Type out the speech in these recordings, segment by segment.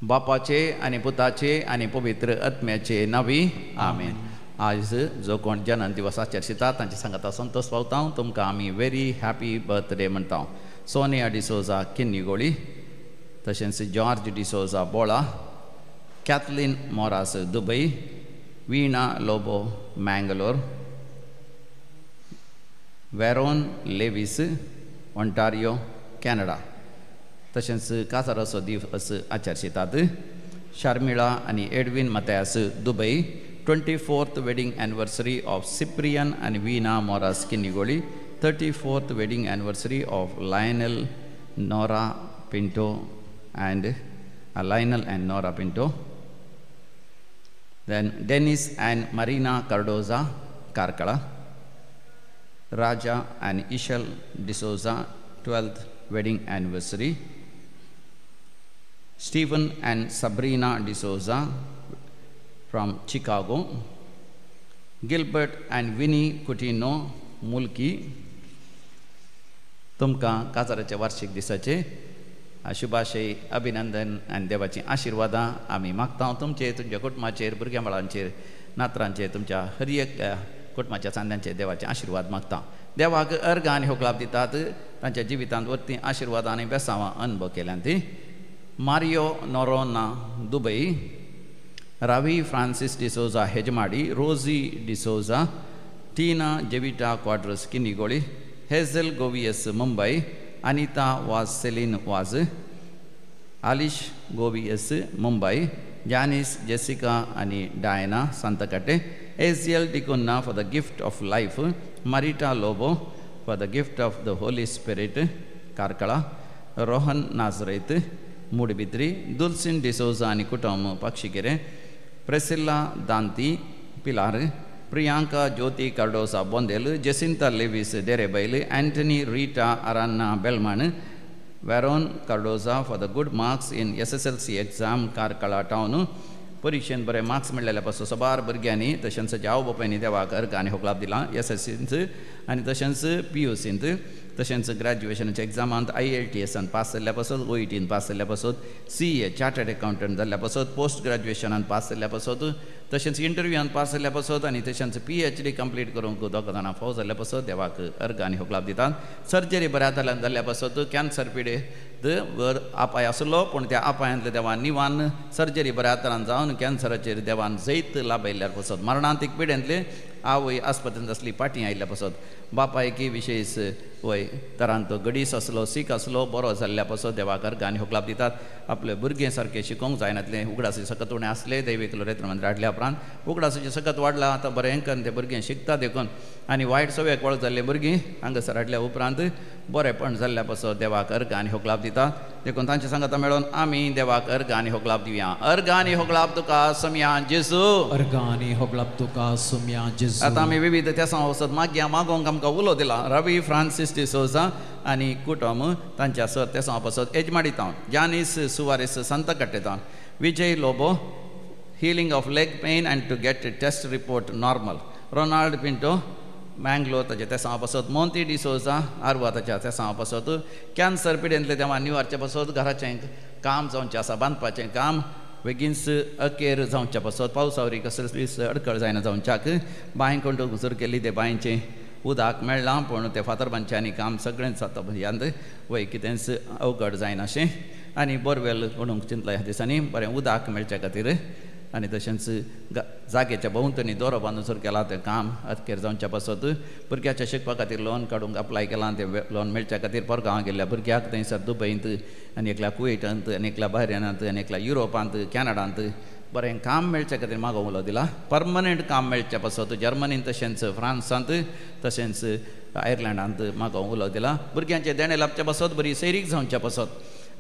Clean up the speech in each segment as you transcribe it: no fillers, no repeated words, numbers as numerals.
बापाचे आनी पुताचे आनी पवित्र आत्म्याचे नावी आमेन। आज जो कोण जन्म दिवस आचरिता तांचे सांगता संतोष पावता। तुमकां आमी व्हेरी हॅपी बर्थडे म्हणटा। सोनिया डिसोजा किन्नीगोळी, तशेंच George D'Souza Bola, Kathleen Moras Dubai, Veena Lobo Mangalore, Veron Lewis Ontario Canada. तशेंच काजाराचो दिवस आचरितात शार्मिळा आनी Edwin Mathias Dubai. 24th wedding anniversary of Cyprian आनी Veena Moras Kinnigoli. 34th wedding anniversary of Lionel Nora Pinto and Lionel and Nora Pinto. Then Dennis and Marina Cardoza Karkala, Raja and Ishal D'Souza 12th wedding anniversary, Stephen and Sabrina D'Souza from Chicago, Gilbert and Winnie Coutinho Mulki. तुमकां काजाराच्या वार्षिक दिसाचे शुभाशय, अभिनंदन आनी देवाची आशिर्वादां आमी मागता। तुमचेर, तुमच्या कुटुंबाचेर, भुरग्यां बाळांचेर, नातरांचेर, तुमच्या हर एक कुटुंबाच्या चांद्यांचेर देवाचे आशिर्वाद मागता। देवाक अर्घ आनी होगलाप दितात। तांच्या जिवितांत वरती आशिर्वाद आनी बेसांवां अनुभव केल्यान ती Mario Noronha Dubai, Ravi Francis D'Souza Hejmadi, Rosy D'Souza, Tina Jevita Quadros Kinnigoli, Hazel Govies Mumbai, Anita Vaz Celine Vaz, Alish Govies Mumbai, Janice Jessica आनी Diana Santhakatte, Aziel D'Cunha for the gift of life, Marita Lobo for the gift of the Holy Spirit Karkala, Rohan Nazareth Moodbidri, Dulcin D'Souza आनी कुटुंब Pakshikere, Priscilla Danti Pilar, Priyanka Jyoti Cardoza Bondel, Jacinta Lewis Derebail, Antony Rita Aranna Belman, Veron Cardoza for the good marks in SSLC exam Karkala town. परिक्षेन बरे marks मेळ्ळेले पासून सबार भुरग्यांनी तशेंच आवय बापायनी देवाक अर्घ आनी होगलाप दिला एस एस सींत आनी तशेंच पी you सींत, तशेंच ग्रॅज्युएशनाच्या एग्जामांत I L T एसान पास जाल्ल्या पासत, ओ ई टीन पास जाल्ल्या पासत, सी ए चार्टर्ड अकाउंटंट जाल्ल्या पासत, पोस्ट ग्रॅज्युएशनान पास जाल्ल्या पासत, तशेंच इंटरव्यूआन पास जाल्ल्या पासत आनी तशेंच पी एच डी कंप्लीट करूंक दोग जाणां फावो जाल्ल्या पासत देवाक अर्घ आनी होगलाप दितात। सर्जरी बऱ्या जाल्यान जाल्ल्या पासत, कॅन्सर पिडेत वर आपाय आसलो पूण त्या आपायांतले देवान निवान सर्जरी बऱ्या तरान जावन कॅन्सराचेर देवान जैत लाभयल्ल्यार पासत, मरणांतीक पिडेंतले आवय आस्पत्रेंत आसली पाटी आयिल्ल्या पासत, बापायकी विशेष वय तरान तो गडीस आसलो, सीख आसलो, बरो जाल्ल्या पासत देवाक अर्घ आनी होगलाप दितात। आपले भुरगें सारकें शिकोवंक जायनातलें, उगडासाचें सकत उणें आसलें, दैवीक लोरेत्र मंदिर हाडल्या उपरांत उगडासाचें सकत वाडलां, आतां बरें करून तें भुरगें शिकता देखून आनी वायट सवयेक वळख जाल्ले भुरगीं हांगासर हाडल्या उपरांत बरेंपण जाल्ल्या पासत देवाक अर्घ आनी होगलाप दितात। देखून तांचे सांगाता मेळोन आमी देवाक अर्घ आनी होगलाप दिवया। अर्घ आनी होगलाप तुका सोम्या जेजू, अर्घ आनी होगलाप तुका सोम्या जेजू। आतां आमी विविध तेसां वचत मागया मागोवंक आमकां उलो दिला। रवी फ्रांसीस डिसोजा आनी कुटुंब तांच्या सर तेसां पासत एजमाडी तावन, जानीस Soares संतकट्टे तावन, Vijay Lobo healing of leg pain and to get test report normal, Ronald Pinto Mangalore ताच्या तेसांवा पासत, मोंती डिसोजा आरवा ताच्या तेसांवा पासत, कॅन्सर पिडेंतले तेव्हा निवारचे पासत, घराचें काम जावचें आसा, बांदपाचें काम बेगीनच अखेर जावच्या पासत, पावसावरी कसलीच अडखळ जायना जावच्याक, बांय कोण घुसर केली ते बांयचें उदक मेळ्ळां पूण ते फातर बांदचें काम सगळेंच जाता ह्यांत वय कितेंच अवघड जायनाशें आनी बोरवेल कोणूंक चिंतला ह्या दिसांनी बरें उदक मेळच्या खातीर आनी तशेंच जाग्याच्या भोंवतणी दोरो बांदून सुरू केला तें काम अखेर जावच्या पासत, भुरग्याच्या शिकपा खातीर लोन काडूंक अप्लाय केलां तें लोन मेळच्या खातीर परगांवां गेल्ल्या भुरग्याक थंयसर दुबयंत आनी एकल्या कुवेटांत आनी एकल्या बहरेनांत आनी एकल्या युरोपांत कॅनडांत बरें काम मेळच्या खातीर मागोवंक उलो दिला। परमनंट काम मेळच्या पासत जर्मनीन तशेंच फ्रांसांत तशेंच आयर्लंडांत मागोवंक उलो दिला। भुरग्यांचें देणें लाबच्या पासत, बरी सैरीक जावच्या पासत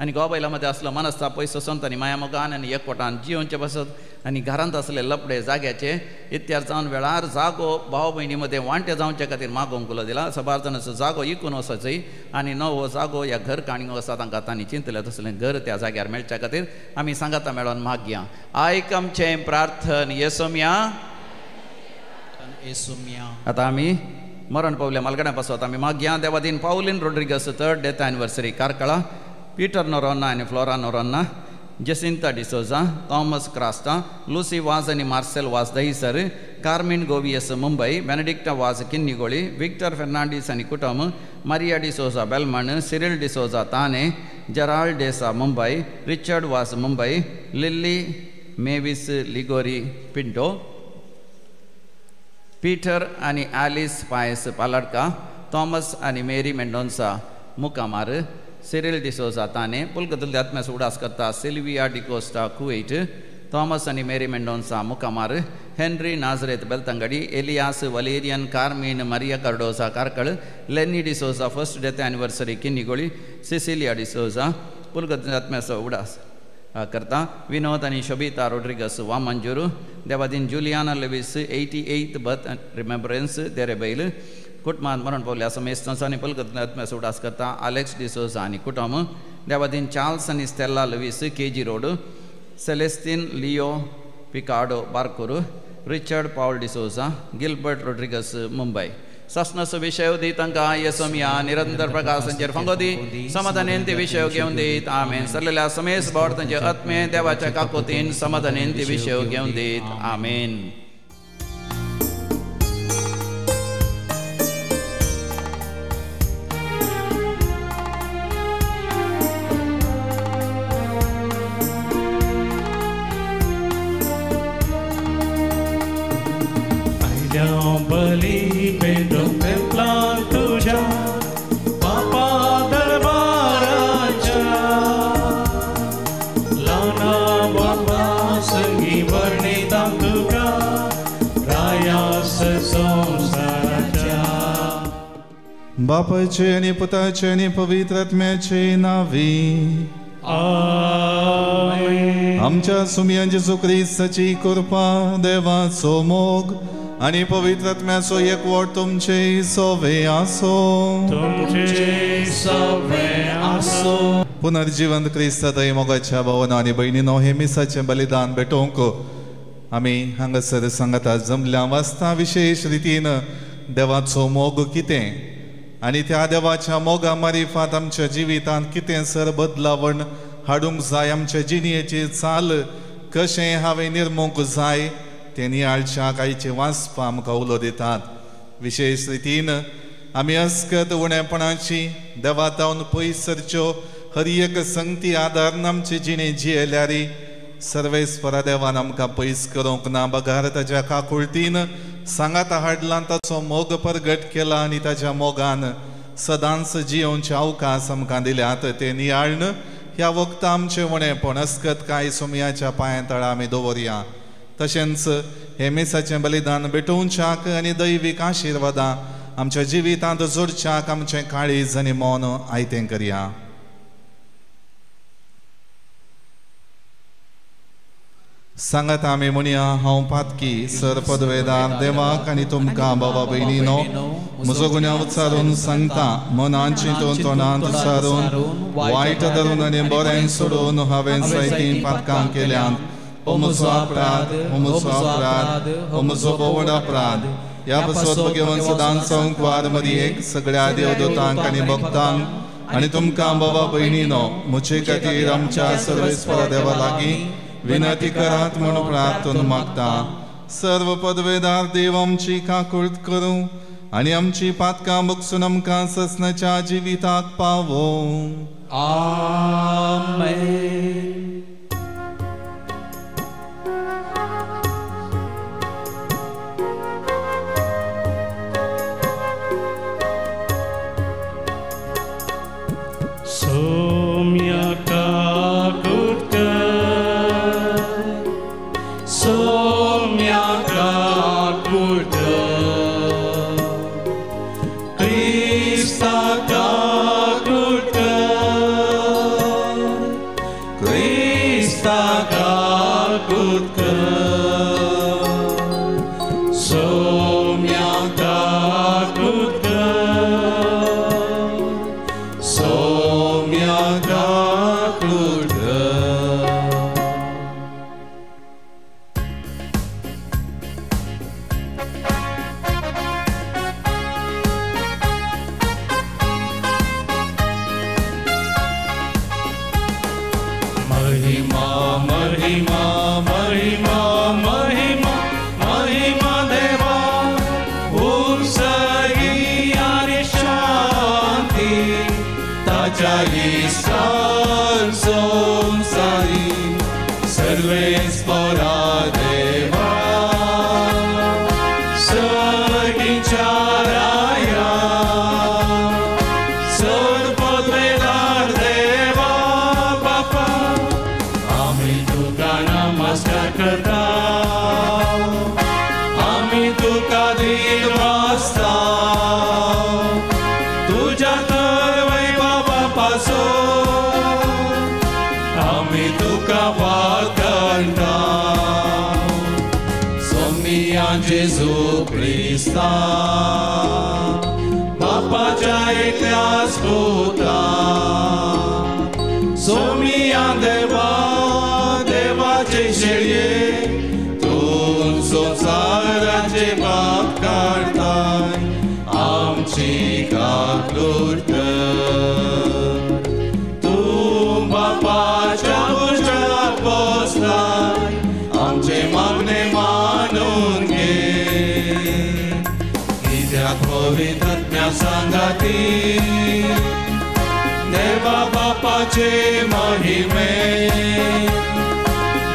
आनी घोव बायलां मदें आसलो मनस्ताप पयस सोंसता आनी माया मोगान आनी एकवटान जियोवचे पासत आनी घरांत आसले लपडे जाग्याचे इत्यार जावन वेळार जागो भाव भयणी मदें वांटे जावचे खातीर मागोवंक उलो दिला. सबार जाणांचो जागो इकून वचचोय आनी नवो जागो ह्या घर काणयो आसा तांकां तांणी चिंतलें तसलें घर त्या जाग्यार मेळच्या खातीर आमी सांगाता मेळोन मागया. आयक आमचें प्रार्थन येसोम्या. आतां आमी मरण पावल्या मालगड्या पासत आमी मागया. Devadin Pauline Rodrigues third death anniversary Karkala, Peter Noronha आनी Flora Noronha, Jacinta D'Souza, Thomas Crasta, Lucy Vaz आनी Marcel Vaz Dahisar, Carmen Govies Mumbai, Benedicta Vaz Kinnigoli, Victor Fernandes आनी कुटुंब, Maria D'Souza Belman, Cyril D'Souza Thane, Gerald D'Sa Mumbai, Richard Vaz Mumbai, Lily Mavis Ligori Pinto, Peter आनी आलिस पायस पालडका, Thomas आनी Mary Mendonsa मुकामार, Cyril D'Souza ताने, पुलकतुल्ले आत्म्यास उडास करता Sylvia D'Costa Kuwait, Thomas आनी Mary Mendonca Mukamar, Henry Nazareth Belthangady, Elias Valerian Carmen Maria Cardoza Karkala, Lenny D'Souza first death anniversary Kinnigoli, Cecilia D'Souza पुलकतुल्ले आत्म्यास उडास करता, विनोद आनी शोबिता रोड्रिगस वामंजूर, देवादीन Juliana Lewis 88th birth remembrance Derebail, कुटुंबांत मरण पावल्या समेस्तांचो आनी पलकत आत्म्यास उडास करता आलेक्स डिसोजा आनी कुटुंब, देवादीन चार्ल्स आनी Stella Lewis KG road, Celestine Leo Picado Barkur, Richard Paul D'Souza, Gilbert Rodrigues Mumbai. सासनाचो विशय दी तांकां येसोमिया निरंतर प्रकाशांचेर फांगो दी, समाधानेन ते विशय घेवन दीत. आमेन. सरलेल्या समेस बोड तांचे आत्मे देवाच्या काकोतीन समाधानेन ते विशय घेवन दीत. आमेन. बली पेंदो तेंपलां तुज्या बापा दरबाराच्या ल्हाना बाबा संगी वर्णिता तुका रायास संवसाराच्या. बापाचे आनी पुताचे आनी पवित्र आत्म्याचे नांवी आमेन. आमच्या सुमयान जेजू क्रिस्ताची कृपा, देवाचो मोग आनी पवित्र आत्म्याचो एकवट तुमचे सवे आसो. तुमचे सवे आसो. पुनर्जिवंत क्रिस्तातय मोगाच्या भावना आनी भयणीनो, हे मिसाचें बलिदान भेटोवंक आमी हांगासर सांगाता जमल्या वाचता. विशेश रितीन देवाचो मोग कितें आनी त्या देवाच्या मोगा मारिफात आमच्या जिवितांत कितें सर बदलावण हाडूंक जाय, आमच्या जिणेची चाल कशें हांवें निर्मूंक जाय ते नियाळच्याक आयचे वाचपा आमकां उलो दितात. विशेश रितीन आमी अस्कत उणेपणाची देवा तावन पयस सरच्यो हर एक संगती आदारून आमचे जिणे जियेल्यारी सर्वेस्परा देवान आमकां पयस करूंक ना, बगार ताज्या काकुळतीन सांगाता हाडला, ताचो मोग परगट केला आनी ताज्या मोगान सदांच जियोवचे अवकाश आमकां दिल्यात. ते नियाळन ह्या वखता आमचें उणेपण अस्कत कांय सोमयाच्या पांया तळा आमी दवरया. तशेंच हे मिसाचें बलिदान भेटोवच्याक आनी दैवीक आशिर्वादां आमच्या जिवितांत जोडच्याक आमचें काळीज आनी मन आयतें करया. सांगात आमी म्हणया, हांव पातकी सर पदवेदार देवाक आनी तुमकां बाबा भयणीनो म्हजो गुन्यांव उच्चारून सांगता. मनान चिंतून तोंडान उच्चारून वायट धरून आनी बरें सोडून हांवें जायतीं पातकां केल्यांत. ओ म्हजो अपराध, ओ म्हजो अपराध, ओ म्हजो भोवड अपराध. ह्या पासत भगवान सदांच संकवार मदीं सगळ्या देवदूतांक आनी भक्तांक आनी तुमकां बाबा भयणीनो म्हजे खातीर आमच्या सर्वेस्परा देवा लागीं विनंती करात म्हूण प्रार्थना मागता. सर्व पदवेदार देव आमची काकुळट करूं आनी आमची पातकां बगसून आमकां ससनाच्या जिविताक पावोवं. आमेन. सोम्या काकुळट, सोम्या काकुळट, क्रिस्ता काकुळट, क्रिस्ता काकूत कर, सोम्या काकूत कर, सोम्या काकूत कर। महिमा महिमा महिमा महिमा महिमा देवा उंसगी आनी शांती ताच्या इश्टान संवसारी सर्वेस्परा देवा सर्गीच्या राया चड पदवेदार देवा बापा आमी तुका नमस्कार करता, आमी तुका धीर वाचता, तुज्या तर वैभवा पासून आमी तुका वागणता। सोमिया जेजू क्रिस्ता बापाच्या एकल्याच पुता, सोमिया देवा देवाचे शेळये तूं संवसाराचे पाप काडताय आमची काकूट कर, तूं बापाच्या उजव्याक बसलाय आमचे मागणे मानून घे, कित्याक पवित्र आत्म्या सांगाती देवा बापाचे महिमे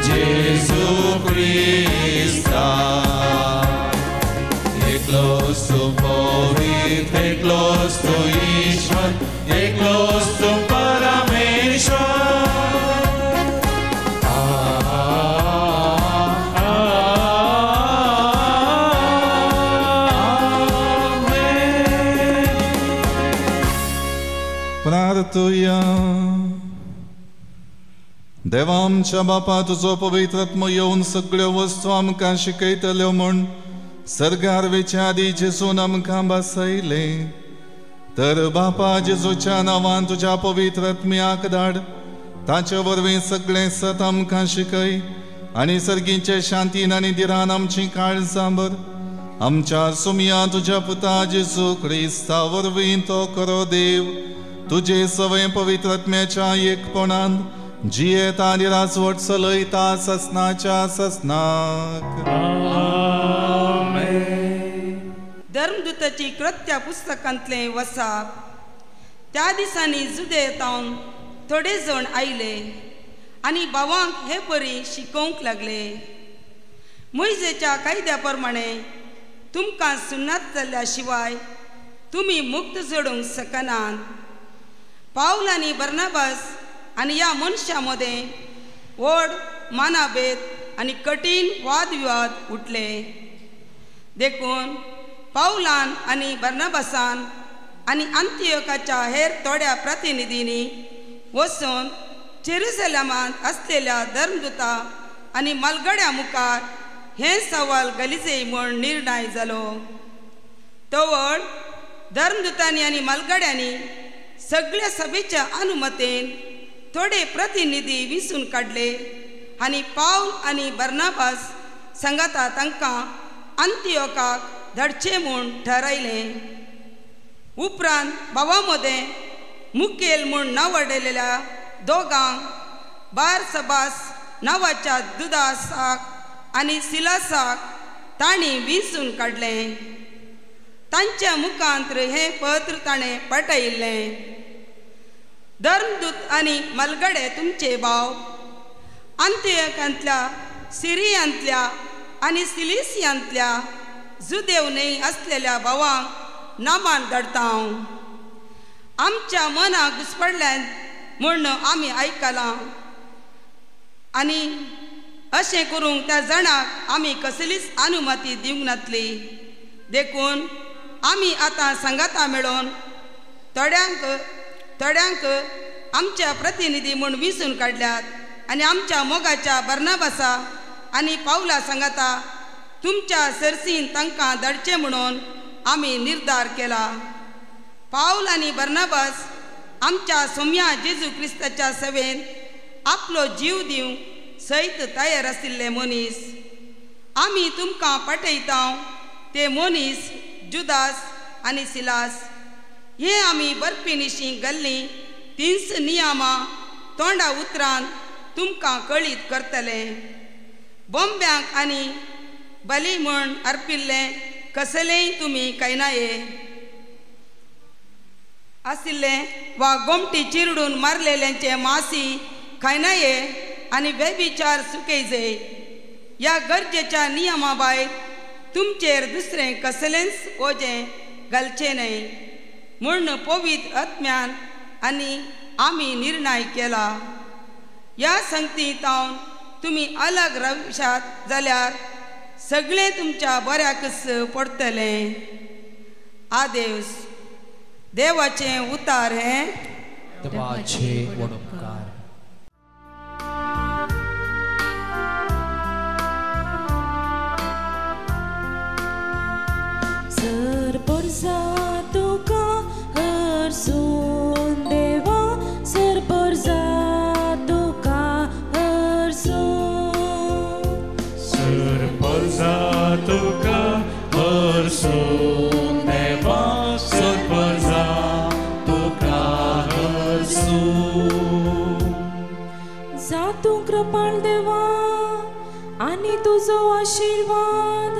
जेजू क्रिस्ता एकलोच तूं पवित्र, एकलोच तूं ईश्वर, एकलोच तूं परमेश्वर। प्रार्थुया. देवा आमच्या बापा, तुजो पवित्र आत्मो येवन सगळ्यो वस्तू आमकां शिकयतल्यो म्हूण सर्गार वेच्या आदी जेजून आमकां बसयलें. तर बापा जेजूच्या नांवान तुज्या पवित्र आत्म्याक धाड, ताचे वरवीं सगळें सत आमकां शिकय आनी सर्गीचे शांतीन आनी धिरान आमची काळजां भर. आमच्या सुमया तुज्या पुता जेजू क्रिस्ता वरवीं तो करो देव तुजे सवय पवित्र आत्म्याच्या एकपणान जियेता आनी राजवट चलयता ससनाच्या ससनाक. धर्मदूताची कृत्या पुस्तकांतलें वसाप. त्या दिसांनी जुदेतावन थोडे जण आयले आनी भावांक हे परी शिकोवंक लागले, मोयजेच्या कायद्या प्रमाणे तुमकां सुन्नात जाल्ल्या शिवाय तुमी मुक्त जोडूंक शकनात. पावल आनी बर्नाबास आनी ह्या मनशां मदें व्हड मानाभेद आनी कठीण वादविवाद उठले. देखून पावलान आनी बर्नाबासान आनी अंतियोकाच्या हेर थोड्या प्रतिनिधींनी वचून जेरुसलेमांत आसलेल्या धर्मदूता आनी मालगड्या मुखार हें सवाल गलिजे म्हूण निर्णय जालो. तवळ धर्मदूतांनी आनी मालगड्यांनी सगळ्या सभेच्या अनुमतेन थोडे प्रतिनिधी विसून काडले आनी पावल आनी बर्नाबास सांगाता तांकां अंतियोकाक धाडचें म्हूण ठरायलें. उपरांत भावां मदें मुखेल म्हूण नांवाडलेल्या दोगांक बारसबास नांवाच्या दुदासाक आनी सिलासाक तांणी विसून काडलें. तांच्या मुखांत हें पत्र ताणें पाठयिल्लें, धर्मदूत आनी मलगडे तुमचे भाव अंतियोकांतल्या सिरियांतल्या आनी सिलिसियांतल्या जुदेव न्हय आसलेल्या भावांक नामान धाडटा हांव. आमच्या मनाक घुसपडल्यान म्हूण आमी आयकलां आनी अशें करूंक त्या जाणाक आमी कसलीच अनुमती दिवंक नातली. देखून आमी आतां सांगाता मेळोन थोड्यांक थोड्यांक आमच्या प्रतिनिधी म्हूण विसून काडल्यात आनी आमच्या मोगाच्या बर्नाबासा आनी पावला सांगाता तुमच्या सरसीन तांकां धाडचें म्हणून आमी निर्धार केला. पावल आनी बर्नाबास आमच्या सोम्या जेजू क्रिस्ताच्या सेवेन आपलो जीव दिवंक सयत तयार आशिल्ले मनीस. आमी तुमकां पाठयता ते मनीस जुदास आनी सिलास हे आमी बर्फिनिशी घाल्लीं तींच नियमां तोंडा उतरान तुमकां कळीत करतले. बोंब्यांक आनी बली म्हूण अर्पिल्लें कसलेंय तुमी कायनाये आशिल्लें वा गोमटी चिरडून मारलेल्यांचे मासी खायनाये आनी वेबिचार सुकयजे. ह्या गरजेच्या नियमा भायर तुमचेर दुसरें कसलेंच ओजें घालचें न्हय म्हूण पवित्र आत्म्यान आनी आमी निर्णय केला. ह्या संगती तावन तुमी अलग रावशात जाल्यार सगळें तुमच्या बऱ्याकच पडटलें. आदेवस. देवाचें उतार हें देवाचे वडोपकार. सर परजा तुका हरसून देवा, सर परजा तुका हरसून, सर परजा तुका हरसून देवा, सर परजा तुका हरसून. जा तूं कृपाळ देवा आनी तुजो आशिर्वाद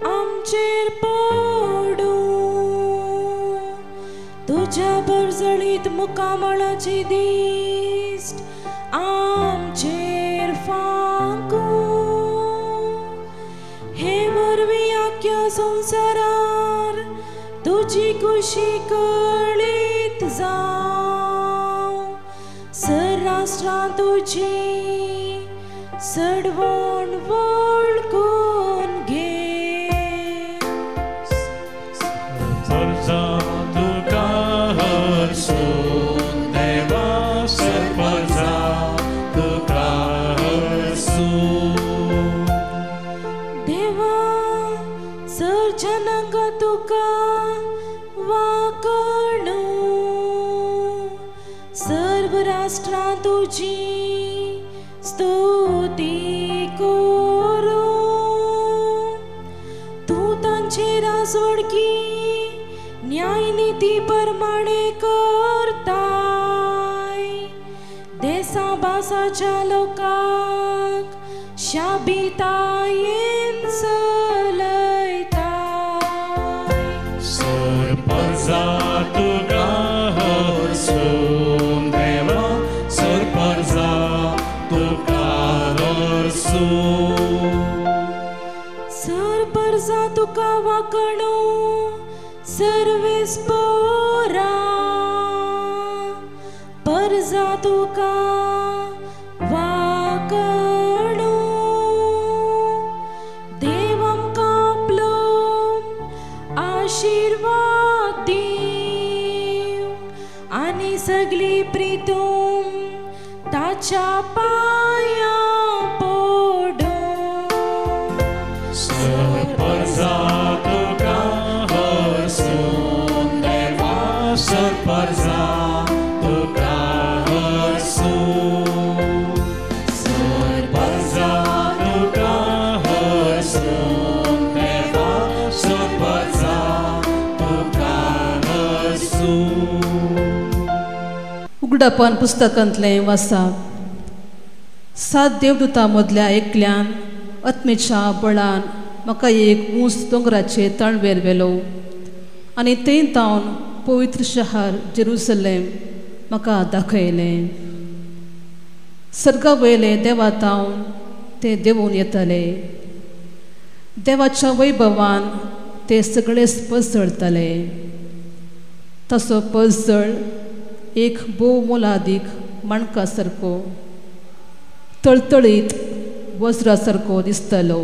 आमचेर पडूं. तुज्या बरजळीत मुखामळाची दिश्ट आमचेर फांकूं. हे वरवीं आख्या संवसारार तुजी खुशी कळीत जावं. सर राष्ट्रां तुजी सडवण वळखून घे. परजा तुका हरसून देवा, सर परजा तुका हरसून. देवा सर जनांगा तुका वाकणू, सर्व राष्ट्रां तुजी स्तुती करूं. तूं तांची राजवडकी न्यायनिती प्रमाणे करताय. देसा भासाच्या लोकांक शाबितायेन चलयताय. सर परजा तुका हरसून देवा, सर परजा तुका हरसून. सर परजा तुका वाकणू सर्वेस पोरा, परजा तुका वाकणू. देव आमकां आपलो आशिर्वाद दीव आनी सगळी प्रितूम ताच्या पांयां पडूं. सर परजा तुका हरसून देवा, सर परजा तुका हरसून. सर परजा तुका हरसून देवा, सर परजा तुका हरसून. उगडापण पुस्तकांतलें वासाप. सात देवदूतां मदल्या एकल्यान आत्मेच्या बळान म्हाका एक ऊंच दोंगराचे तणवेर व्हेलो आनी थंय तावन पवित्र शहर जेरुसलेम म्हाका दाखयलें. सर्गा वयले देवा तावन ते देंवून येतले. देवाच्या वैभवान ते सगळेच पसळतले. तसो पसळ एक भोव मोलादीक माणका सारको तळतळीत वज्रा सारको दिसतलो.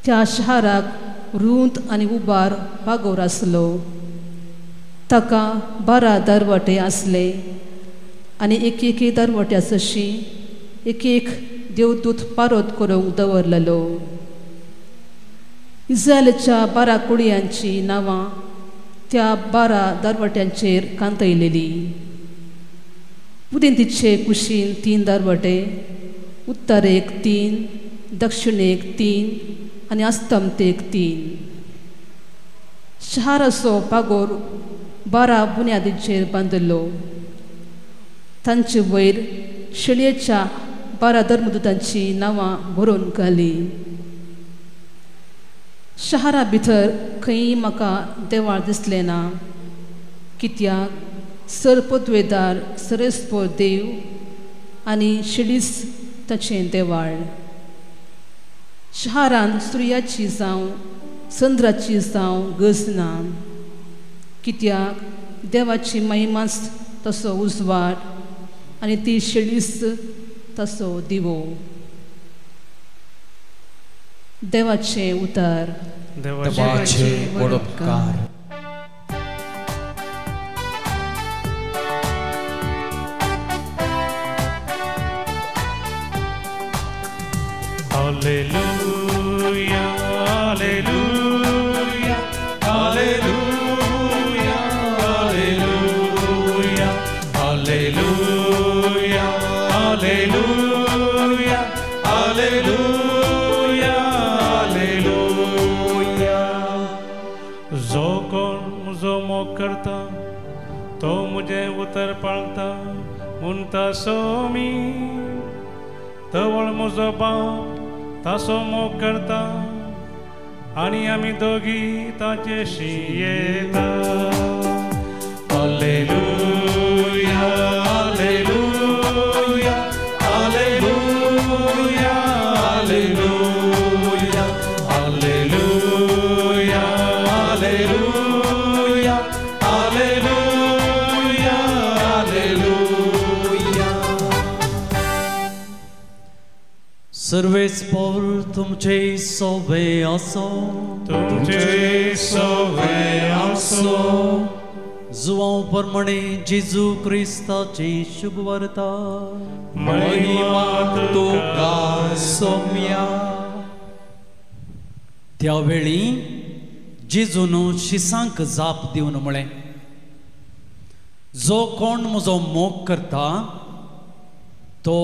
त्या शहराक रूंद आनी उबार बागोर आसलो. ताका 12 दरवटे आसले आनी एक एके दरवट्या जशी एक एक देवदूत पारोत करूंक दवरलेलो. इस्रायलाच्या 12 कुळयांची नांवां त्या 12 दरवट्यांचेर कांतयलेली. उदेंतीचे कुशीन 3 दरवटे, उत्तरेक 3, दक्षिणेक 3 आनी अस्तमतेक 3. शहराचो पागोर 12 बुन्यादींचेर बांदिल्लो. तांचे वयर शेळयेच्या 12 धर्मदूतांची नांवां बरोवन घाली. शहरा भितर खंय म्हाका देवाळ दिसलें ना, कित्याक सर पदवेदार सरेस्पर देव आनी शिडीस ताचें देवाळ. शहरांत सुर्याची जावं चंद्राची जावं गरज ना, कित्याक देवाची महिमाच तसो उजवाड आनी ती शेळीस तसो दिवो. देवाचें उतर. देवाचें व्हड उपकार. Hallelujah, hallelujah, hallelujah, hallelujah, hallelujah, hallelujah, hallelujah, hallelujah. जो कोण मुजो मोग करता तो मुझे उतर पाळता म्हणटा सोमी. तवळ मुजो बाप तासो मोग करता आनी आमी दोगी ताचेशी येता. Hallelujah, hallelujah, hallelujah, hallelujah, hallelujah, hallelujah, hallelujah, hallelujah. सर्वेस पौल तुमचे सोवे आसो, तुमचे सोवे आसो. जुवांव प्रमाणे जेजू क्रिस्ताची शुभवार्ता. महिमा तुका सोम्या. त्या वेळी जेजून शिसांक जाप दिवन म्हळें, जो कोण म्हजो मोग करता तो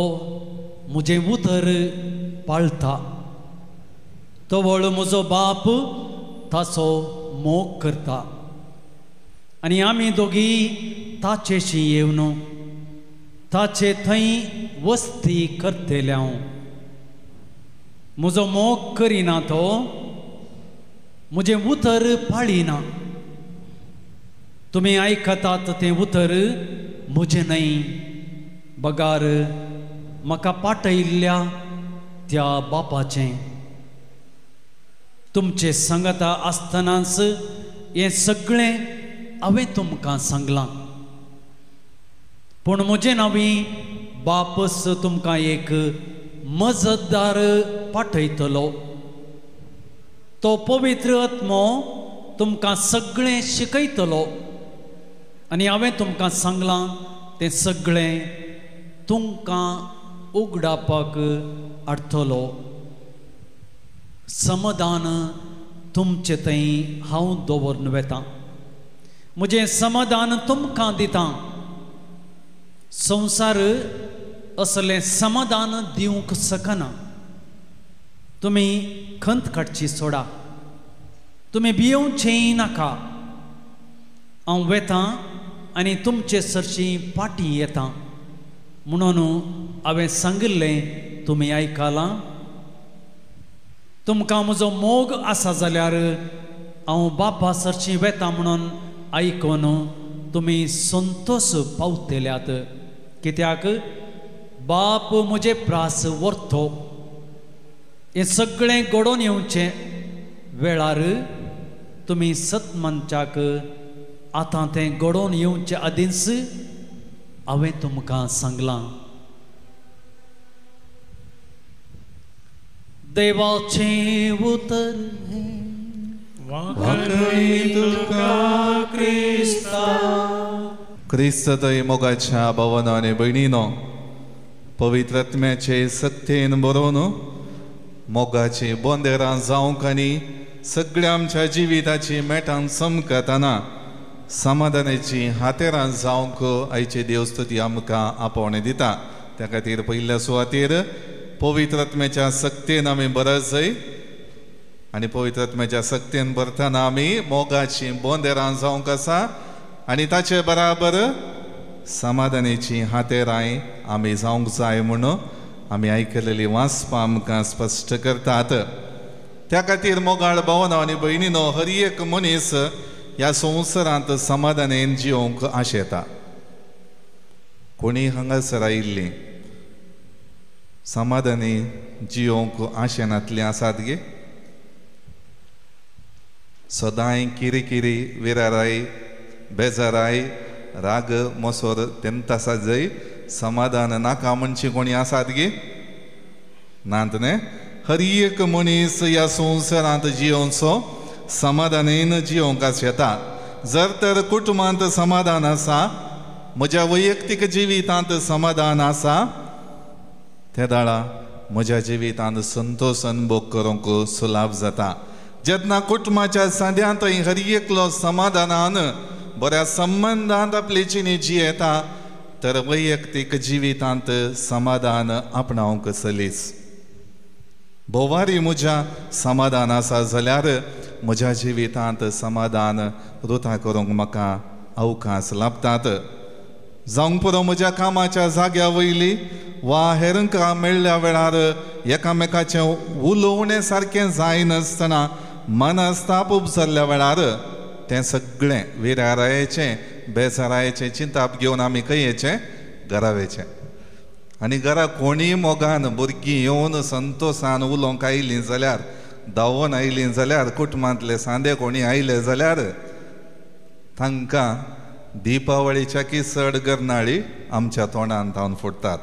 म्हजें उतर पाळता. तवळ म्हजो बाप ताचो मोग करता आनी आमी दोगी ताचेशी येवन ताचे थंय वस्ती करतले. हांव म्हजो मोग करिना तो म्हजें उतर पाळिना. तुमी आयकतात तें उतर म्हजें न्हय, बगार म्हाका पाटयिल्ल्या त्या बापाचें. तुमचे सांगाता आसतनाच हें सगळें हांवें तुमकां सांगलां. पूण म्हजें नांवी बापस तुमकां एक मजतदार पाठयतलो. तो पवित्र आत्मो तुमकां सगळें शिकयतलो आनी हांवें तुमकां सांगलां तें सगळें तुमकां उगडापाक हाडटलो. समाधान तुमचे थंय हांव दवरून वेतां. म्हजें समाधान तुमकां दितां. संवसार असलें समाधान दिवंक शकना. तुमी खंत काडची सोडा, तुमी भियोवचेंय नाका. हांव वेतां आनी तुमचे सरशीं फाटीं येतां म्हणून हांवें सांगिल्लें तुमी आयकलां. तुमकां म्हजो मोग आसा जाल्यार हांव बापा सरशीं वेता म्हणून आयकून तुमी संतोश पावतल्यात. कित्याक बाप म्हजे प्रास व्हरतो. हें सगळें घडोवन येवचें वेळार तुमी सतमनच्याक आतां तें घडोवन येवचे आदींच हांवें तुमकां सांगलां. देवाचें उतर हें. वाखणणी तुका क्रिस्ता. क्रिस्त थंय मोगाच्या भावानो आनी भयणीनो, पवित्र आत्म्याचे सक्तेन बरोवन मोगाची बोंदेरां जावंक आनी सगळ्या आमच्या जिविताची मेटान चमकतना समाधानाची हातेरां जावंक आयचे देवस्तुती आमकां आपोवणें दिता. त्या खातीर पयल्या सुवातेर पवित्र आत्म्याच्या सक्तेन आमी बरत जाय आनी पवित्र आत्म्याच्या सक्तेन भरतना आमी मोगाची बोंदेरां जावंक आसा आनी ताचे बराबर समाधानाची हातेरांय आमी जावंक जाय म्हणून आमी आयकलेली वाचपां आमकां स्पश्ट करतात. त्या खातीर मोगाळ भावना आनी भयणीनो, हर एक मनीस ह्या संवसारांत समाधानेन जिवंक आशेता. कोणी हांगासर आयिल्लीं समाधानी जिवंक आशेनातलीं आसात गे? सदांय किरी विराराय बेजाराय राग मोसोर तेमता आसात जय समाधान नाका म्हणची कोणी आसात गे? नात न्ही. हर एक मनीस ह्या संवसारांत जियोवचो समाधानेन जियोवंक आशेता. जर तर कुटुंबांत समाधान आसा, म्हज्या वैयक्तीक जिवितांत समाधान आसा, ते दाळा म्हज्या जिवितांत संतोष अनुभव करूंक सुलाभ जाता. जेन्ना कुटुंबाच्या सांद्यांत हर एकलो समाधानान बऱ्या संबंदांत आपली जिणी जियेता तर वैयक्तीक जिवितांत समाधान आपणावंक सलीस. भोवारी म्हज्या समाधान आसा जाल्यार म्हज्या जिवितांत समाधान रुथा करूंक म्हाका अवकाश लाभतात. जावंक पुरो म्हज्या कामाच्या जाग्या वयली वा हेरांक मेळ्ळ्या वेळार एकामेकाचें उलोवणें सारकें जायनासतना मनस्ताप उपजल्ल्या वेळार तें सगळें विरारायेचें बेजारायेचें चिंताप घेवन आमी खंय येचें? घरा वयचें. आनी घरा कोणीय मोगान भुरगीं येवन संतोशान उलोवंक आयलीं जाल्यार, धांवोन आयलीं जाल्यार, कुटुंबांतले सांदे कोणी आयले जाल्यार तांकां दिपावळीच्या की चड गरनाळी आमच्या तोंडान धांवन फुटतात.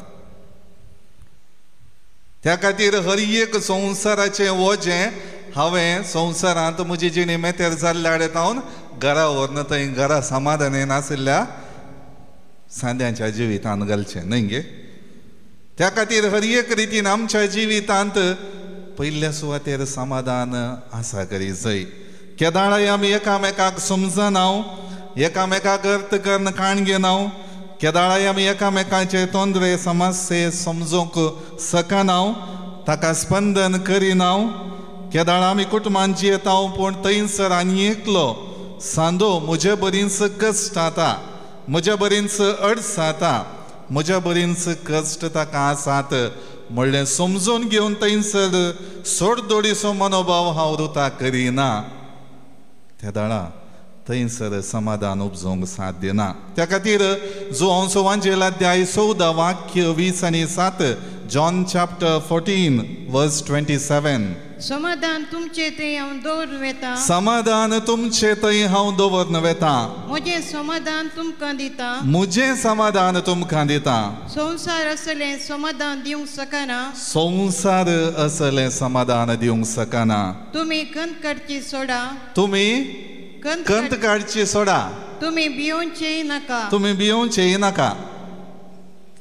त्या खातीर हर एक संवसाराचें वजें हांवें संवसारांत म्हजी जिणी मेतेर जाल्ल्या तावन घरा व्हरून थंय घरा समाधानेन आशिल्ल्या सांद्यांच्या जिवितांत घालचें न्हय गे. त्या खातीर हर एक रितीन आमच्या जिवितांत पयल्या सुवातेर समाधान आसा करी जाय. केदाळाय आमी एकामेकाक समजना, एकामेकाक अर्थ करून काण घेना, केदाळाय आमी एकामेकाचे तोंदरे समस्ये समजूंक शकना, ताका स्पंदन करिना. केदाळा आमी कुटुंबान जियेता पूण थंयसर आनी एकलो सांदो म्हजे बरींच कश्ट जाता, म्हज्या बरींच अडच जाता, म्हज्या बरींच कश्ट ताका आसात म्हणलें समजून घेवन थंयसर सोडदोडीचो मनोभाव हांव रुता करिना, त्या दाळा थंयसर समाधान उपजोवंक साध्य ना. त्या खातीर जो हांव वांजेल अध्याय 14 वाक्य 20 आनी 7, जॉन चॅप्टर 14 वर्स 27. समाधान तुमचे थंय हांव दवरून वेता, समाधान तुमचे थंय हांव दवरून वेता, म्हजें समाधान तुमकां दिता, म्हजें समाधान तुमकां दिता. संवसार असलें समाधान दिवंक शकना, संवसार असलें समाधान दिवंक शकना. तुमी खंत काडची सोडा, तुमी खंत काडची सोडा, तुमी भियोवचेय नाका, तुमी भियोवचेय नाका.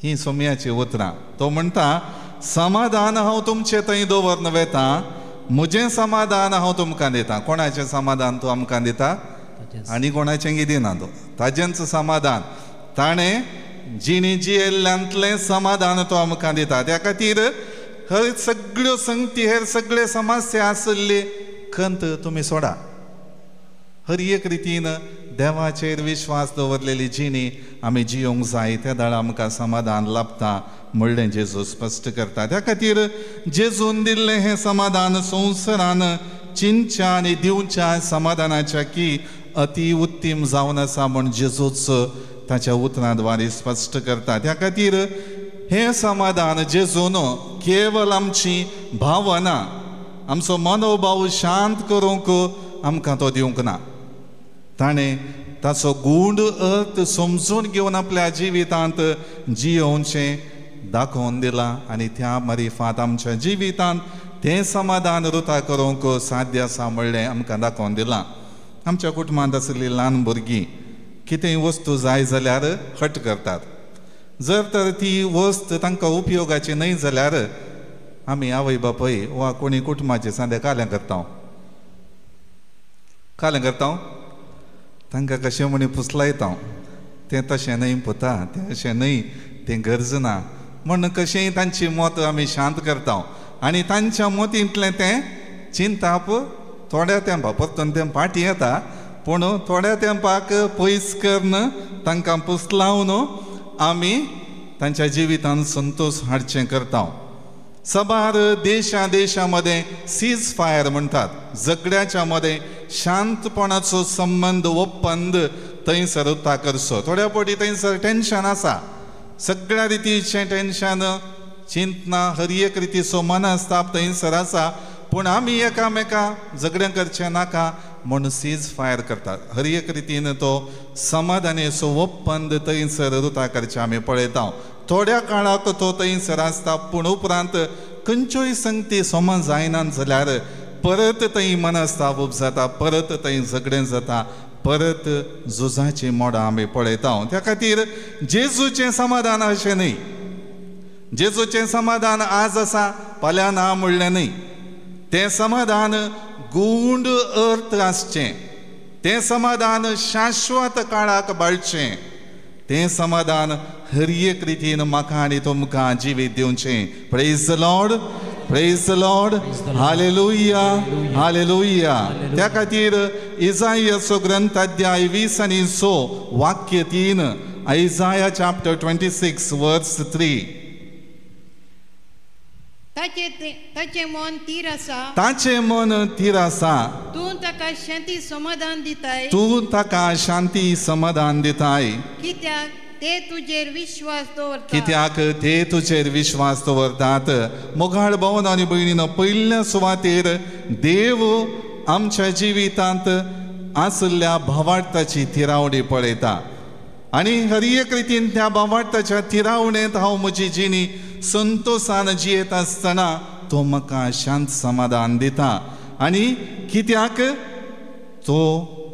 ही सोम्याची उतरां. तो म्हणटा समाधान हांव तुमचे थंय दवरून वेता, म्हजें समाधान हांव तुमकां दिता. कोणाचें समाधान तूं आमकां दिता आनी कोणाचें कितें दिना तो? ताजेंच समाधान ताणें जिणी जियेल्ल्यांतलें समाधान तो आमकां दिता. त्या खातीर हर सगळ्यो संगती हेर सगळे समस्या आशिल्ली खंत तुमी सोडा. हर एक रितीन देवाचेर विश्वास दवरलेली जिणी आमी जियोंक जाय, त्या दाळा आमकां समाधान लाभता म्हणलें जेजू स्पश्ट करता. त्या खातीर जेजून दिल्लें हें समाधान संवसारान चिंतच्या आनी दिवच्या समाधानाच्या की अति उत्तीम जावन आसा म्हूण जेजूच ताच्या उतरां द्वारे स्पश्ट करता. त्या खातीर हें समाधान जेजून केवल आमची भावना, आमचो मनोभाव शांत करूंक आमकां तो दिवंक ना. ताणें ताचो गूढ अर्थ समजून घेवन आपल्या जिवितांत जियोवचें दाखोवन दिलां आनी त्या मारिफात आमच्या जिवितांत तें समाधान रुता करूंक साध्य आसा म्हणलें आमकां दाखोवन दिलां. आमच्या कुटुंबांत आशिल्लीं ल्हान भुरगीं कितेंय वस्तू जाय जाल्यार हट करतात. जर तर ती वस्त तांकां उपयोगाची न्हय जाल्यार आमी आवय बापूय वा कोणी कुटुंबाचे सांदे कालें करता, कालें करता, तांकां कशें म्हणी पुसलायता, तें तशें न्हय पुता, तें अशें न्हय, तें गरज ना म्हण कशेंय तांची मत आमी शांत करता आनी तांच्या मतींतलें तें चिंताप थोड्या तेंपा परतून तें फाटीं येता, पूण थोड्या तेंपाक पयस करून तांकां पुसलावन आमी तांच्या जिवितान संतोश हाडचें करता. सबार देशा देशा मदें सीज फायर म्हणटात, झगड्याच्या मदें शांतपणाचो संबंद ಒಪ್ಪಂದ थंयसर उता करचो. थोड्या फावटी थंयसर टेंशन आसा, सगळ्या रितीचें टेंशन, चिंतना, हर एक रितीचो मनस्ताप थंयसर आसा, पूण आमी एकामेका झगडें करचें नाका म्हूण सीज फायर करतात. हर एक रितीन तो समाधानेचो ಒಪ್ಪಂದ थंयसर रुता करचें आमी पळयता. थोड्या काळाक तो थंयसर आसता, पूण उपरांत खंयच्योय संगती समज जायना जाल्यार परत थंय मनस्ताप जाता, परत थंय झगडें जाता, परत झुजाचीं मोडां आमी पळयता. त्या खातीर जेजूचें समाधान अशें न्हय, जेजूचें समाधान आज आसा फाल्यां ना म्हणलें न्हय, तें समाधान गूढ अर्थ आसचें, तें समाधान शाश्वत काळाक बाळचें, तें समाधान हर एक रितीन म्हाका आनी तुमकां जिवीत दिवचें. Praise the Lord, praise the Lord, hallelujah, hallelujah. त्या खातीर इजायाचो ग्रंथ अध्याय 20 आनी 6 वाक्य 3, Isaiah chapter 26 verse 3. ताचें मन थीर आसा, ताचें मन थीर आसा, तूं ताका शांती समाधान दिताय, तूं ताका शांती समाधान दिताय, कित्याक ते तुजेर विश्वास दवरतात, कित्याक ते तुजेर विश्वास दवरतात. मोगाळ भावन आनी भयणीनो, पयल्या सुवातेर देव आमच्या जिवितांत आशिल्ल्या भावार्थाची थिरावणी पळयता आनी हर एक रितीन त्या भावार्थाच्या थिरावणेंत हांव म्हजी जिणी संतोशान जियेत आसतना तो म्हाका शांत समाधान दिता आनी कित्याक तो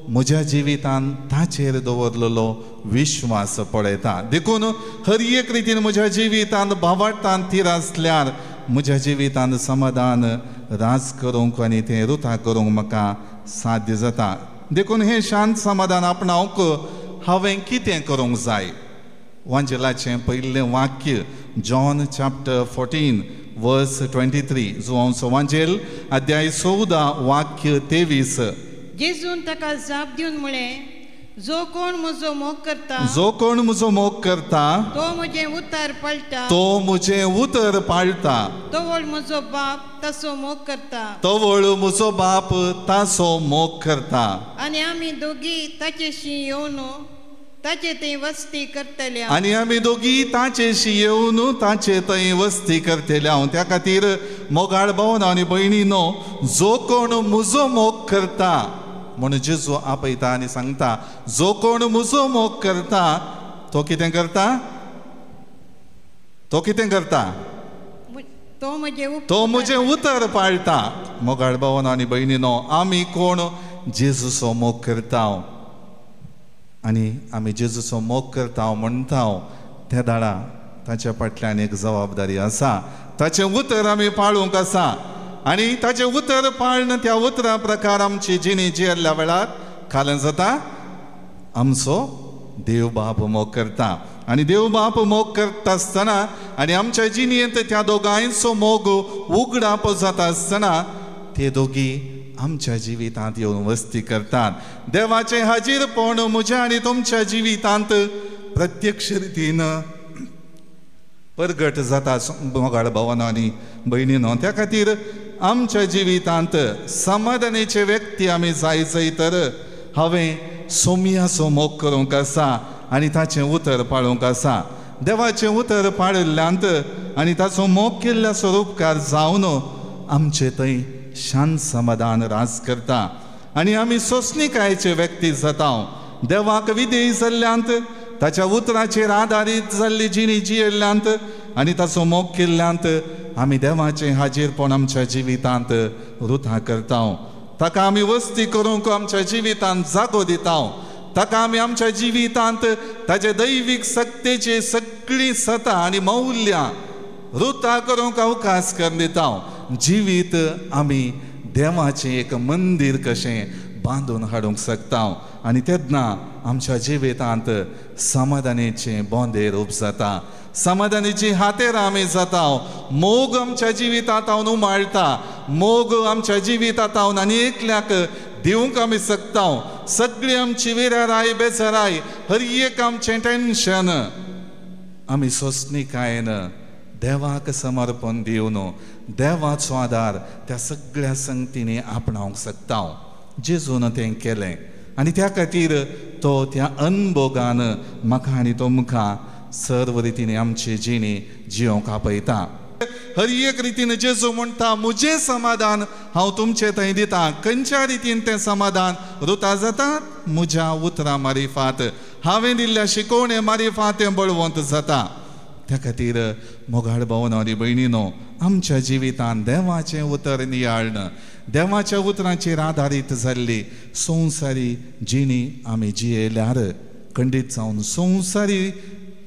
म्हज्या जिवितान ताचेर दवरलेलो विश्वास पळयता. देखून हर एक रितीन म्हज्या जिवितान भावार्थान थीर आसल्यार म्हज्या जिवितान समाधान राज करूंक आनी तें रुता करूंक म्हाका साध्य जाता. देखून हें शांत समाधान आपणावंक हांवें कितें करूंक जाय? वांजेलाचें पयलें वाक्य जॉन चॅप्टर 14 वर्स 23, जुवांचो वांजेल अध्याय 14 वाक्य 23. जेजून ताका जाप दिवन म्हळें, जो कोण म्हजो मोग करता, जो कोण म्हजो मोग करता, तो म्हजें उतर पाळटा, तो म्हजें उतर पाळटा, तवळ म्हजो बाप ताचो मोग करता, तवळ म्हजो बाप ताचो मोग करता, आनी आमी दोगी ताचेशी येवन ताचे थंय वस्ती करतले, आनी आमी दोगी ताचेशी येवन ताचे थंय वस्ती करतले. हांव त्या खातीर मोगाळ भावन आनी भयणीनो, जो कोण म्हजो मोग करता म्हूण जेजू आपयता आनी सांगता, जो कोण म्हजो मोग करता तो कितें करता? तो कितें करता? तो म्हजें उतर पाळटा. मोगाळ भावन आनी भयणीनो, आमी कोण जेजूचो मोग करता आनी आमी जेजूचो मोग करता म्हणटा त्या दाडा ताच्या फाटल्यान एक जबाबदारी आसा, ताचें उतर आमी पाळूंक आसा आनी ताचें उतर पाळन त्या उतरा प्रकार आमची जिणी जियेल्ल्या वेळार खालन जाता आमचो देव बाप मोग करता आनी देव बाप मोग करता आसतना आनी आमच्या जिणेंत त्या दोगांयचो मोग उगडाप जाता आसतना ते दोगी आमच्या जिवितांत येवन वस्ती करतात. देवाचें हाजीरपण म्हज्या आनी तुमच्या जिवितांत प्रत्यक्ष रितीन परगट जाता मोगाळ भावानो आनी भयणीनो. त्या खातीर आमच्या जिवितांत समाधानेचे व्यक्ती आमी जाय जाय तर हांवें सोमयाचो मोग करूंक आसा आनी ताचें उतर पाळूंक आसा. देवाचें उतर पाळिल्ल्यांत आनी ताचो मोग केल्ल्या स्वरुपकार जावन आमचे थंय शांत समाधान राज करता आनी आमी सोंसणीकायेचे व्यक्ती जाता. देवाक विधेय जाल्ल्यांत, ताच्या उतराचेर आदारीत जाल्ली जिणी जियेल्ल्यांत आनी ताचो मोग केल्ल्यांत आमी देवाचें हाजीरपण आमच्या जिवितांत रुथा करता. ताका आमी वस्ती करूंक आमच्या जिवितांत जागो दिता. ताका आमी आमच्या जिवितांत ताचे दैवीक सक्तेची सगळीं सतां आनी मौल्यां रुता करूंक अवकाश करून दिता. जिवीत आमी देवाचें एक मंदीर कशें बांदून हाडूंक शकता आनी तेन्ना आमच्या जिवितांत समाधानाचें बोंदेर रूप जाता, समाधानाची हातेर आमी जाता. मोग आमच्या जिवितांत हांव उमाळटा, मोग आमच्या जिवितांत हांव आनी एकल्याक दिवंक आमी शकता. सगळी आमची विराराय बेजाराय हर एक आमचें टेन्शन आमी सोंसणीकायेन देवाक समर्पण दिवन देवाचो आदार त्या सगळ्या संगतींनी आपणावंक शकता. जेजून तें केलें आनी त्या खातीर तो त्या अनभोगान म्हाका आनी तुमकां सर्व रितीन आमची जिणी जियोंक आपयता. हर एक रितीन जेजू म्हणटा म्हजें समाधान हांव तुमचे थंय दिता. खंयच्या रितीन तें समाधान रुता जाता? म्हज्या उतरां मारिफात, हांवें दिल्ल्या शिकोवणे मारिफात तें बळवंत जाता. त्या खातीर मोगाळ भावनो आनी भयणीनो, आमच्या जिवितान देवाचें उतर नियाळण, देवाच्या उतरांचेर आदारीत जाल्ली संवसारी जिणी आमी जियेल्यार खंडीत जावन संवसारी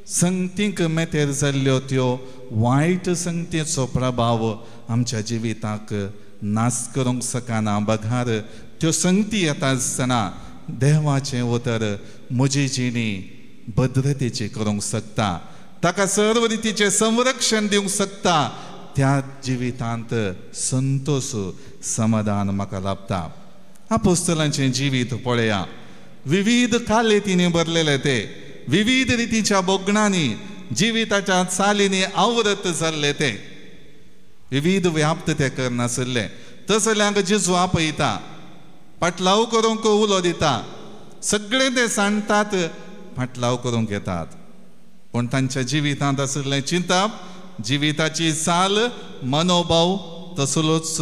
संगतींक मेतेर जाल्ल्यो त्यो वायट संगतीचो प्रभाव आमच्या जिविताक नाश करूंक शकना. बघार त्यो संगती येता आसतना देवाचें उतर म्हजी जिणी भद्रतेची करूंक शकता, ताका सर्व रितीचें संरक्षण दिवंक शकता. त्या जिवितांत संतोष समाधान म्हाका लाभता. आपोस्तलांचें जिवीत पळया, विविध कालेतींनी भरलेले ते, विविध रितीच्या भोगणांनी जिविताच्या चालींनी आवरत जाल्ले ते, विविध व्याप्त ते करनासले. तसल्यांक जेजू आपयता, पाटलाव करूंक उलो दिता, सगळे ते सांडटात, पाटलाव करूंक येतात. पूण तांच्या जिवितांत आशिल्लें चिंताप, जिविताची चाल, मनोभाव तसलोच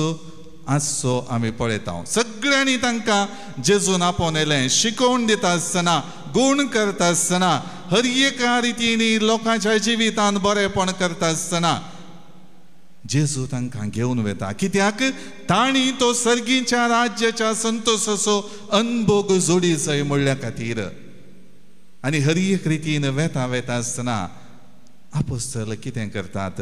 आसचो आमी पळयता. सगळ्यांनी तांकां जेजून आपोवन येयलें, शिकोवन दिता आसतना, गूण करता आसतना, हर एका रितीनी लोकांच्या जिवितांत बरेपण करता आसतना जेजू तांकां घेवन वता. कित्याक? तांणी तो सर्गीच्या राज्याच्या संतोषाचो अनभोग जोडी जाय म्हणल्या खातीर. आनी हर एक रितीन वेता वेता आसतना आपोस्तल कितें करतात?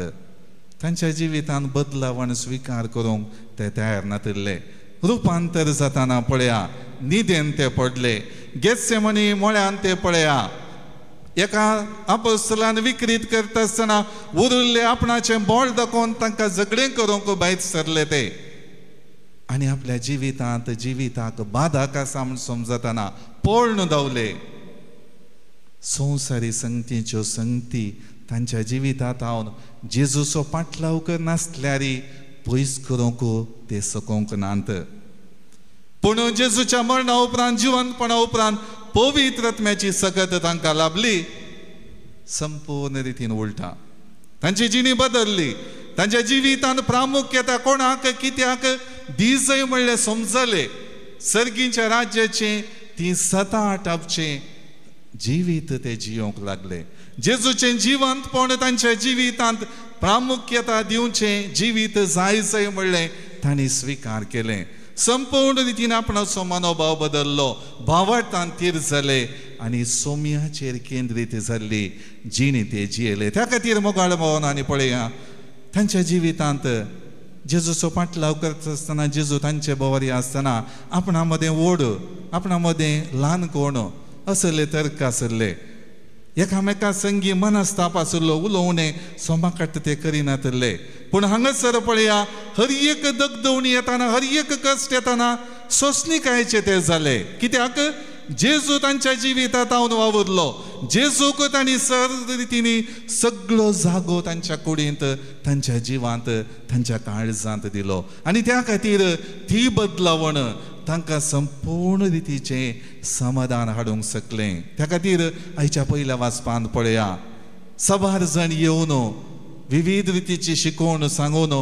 तांच्या जिवितांत बदलावण स्विकार करूंक ते तयार नातिल्ले. रुपांतर जाताना पळया, न्हिदेन ते पडले, गेत्सेमनी मळ्यान ते पळया. एका आपोस्तलान विक्रीत करता आसतना उरिल्ले आपणाचें बळ दाखोवन तांकां झगडें करूंक भायर सरले ते. आनी आपल्या जिवितांत जिविताक बाधक आसा म्हूण समजतना पळून धांवले. संवसारी संगतीच्यो संगती तांच्या जिवितांत हांव जेजूचो पाटलाव करनासल्यार पयस करूंक ते सकूंक नात. पूण जेजूच्या मरणा उपरांत, जिवंतपणा उपरांत पवित्र आत्म्याची सकत तांकां लाभली. संपूर्ण रितीन उलटा तांची जिणी बदलली. तांच्या जिवितांत प्रामुख्यता कोणाक कित्याक दिसय म्हणलें समजले. सर्गीच्या राज्याचें ती सता आटापचें जिवीत ते जियोंक लागले. जेजूचें जिवंतपण तांच्या जिवितांत प्रामुख्यता दिवचें जिवीत जाय जाय म्हणलें तांणी स्विकार केलें. संपूर्ण रितीन आपणाचो मनोभाव बदललो, भावार्थान थीर जाले आनी सोम्याचेर केंद्रीत जाल्ली जिणी ते जियेले. त्या खातीर मोगाळ भावन आनी पळया तांच्या जिवितांत जेजूचो पाटलाव करता आसतना, जेजू तांचे भोंवरी आसतना आपणा मदें व्हड, आपणा मदें ल्हान कोण असले तर्क आसले, एकामेका संगी मनस्ताप आशिल्लो, उलोवणें सोमाकाट ते करिनातले. पूण हांगासर पळया हर एक दगदवणी येताना, हर एक कश्ट येताना सोंसणीकायेचे ते जाले. कित्याक? जेजू तांच्या जिवितांत हांव वावुरलो. जेजूक तांणी सर्व रितीनी सगळो जागो तांच्या कुडींत, तांच्या जिवांत, तांच्या काळजांत दिलो. आनी त्या खातीर ती बदलावण तांकां संपूर्ण रितीचें समाधान हाडूंक शकलें. त्या खातीर आयच्या पयल्या वाचपांत पळया, सबार जाण येवन विविध रितीची शिकोवण सांगून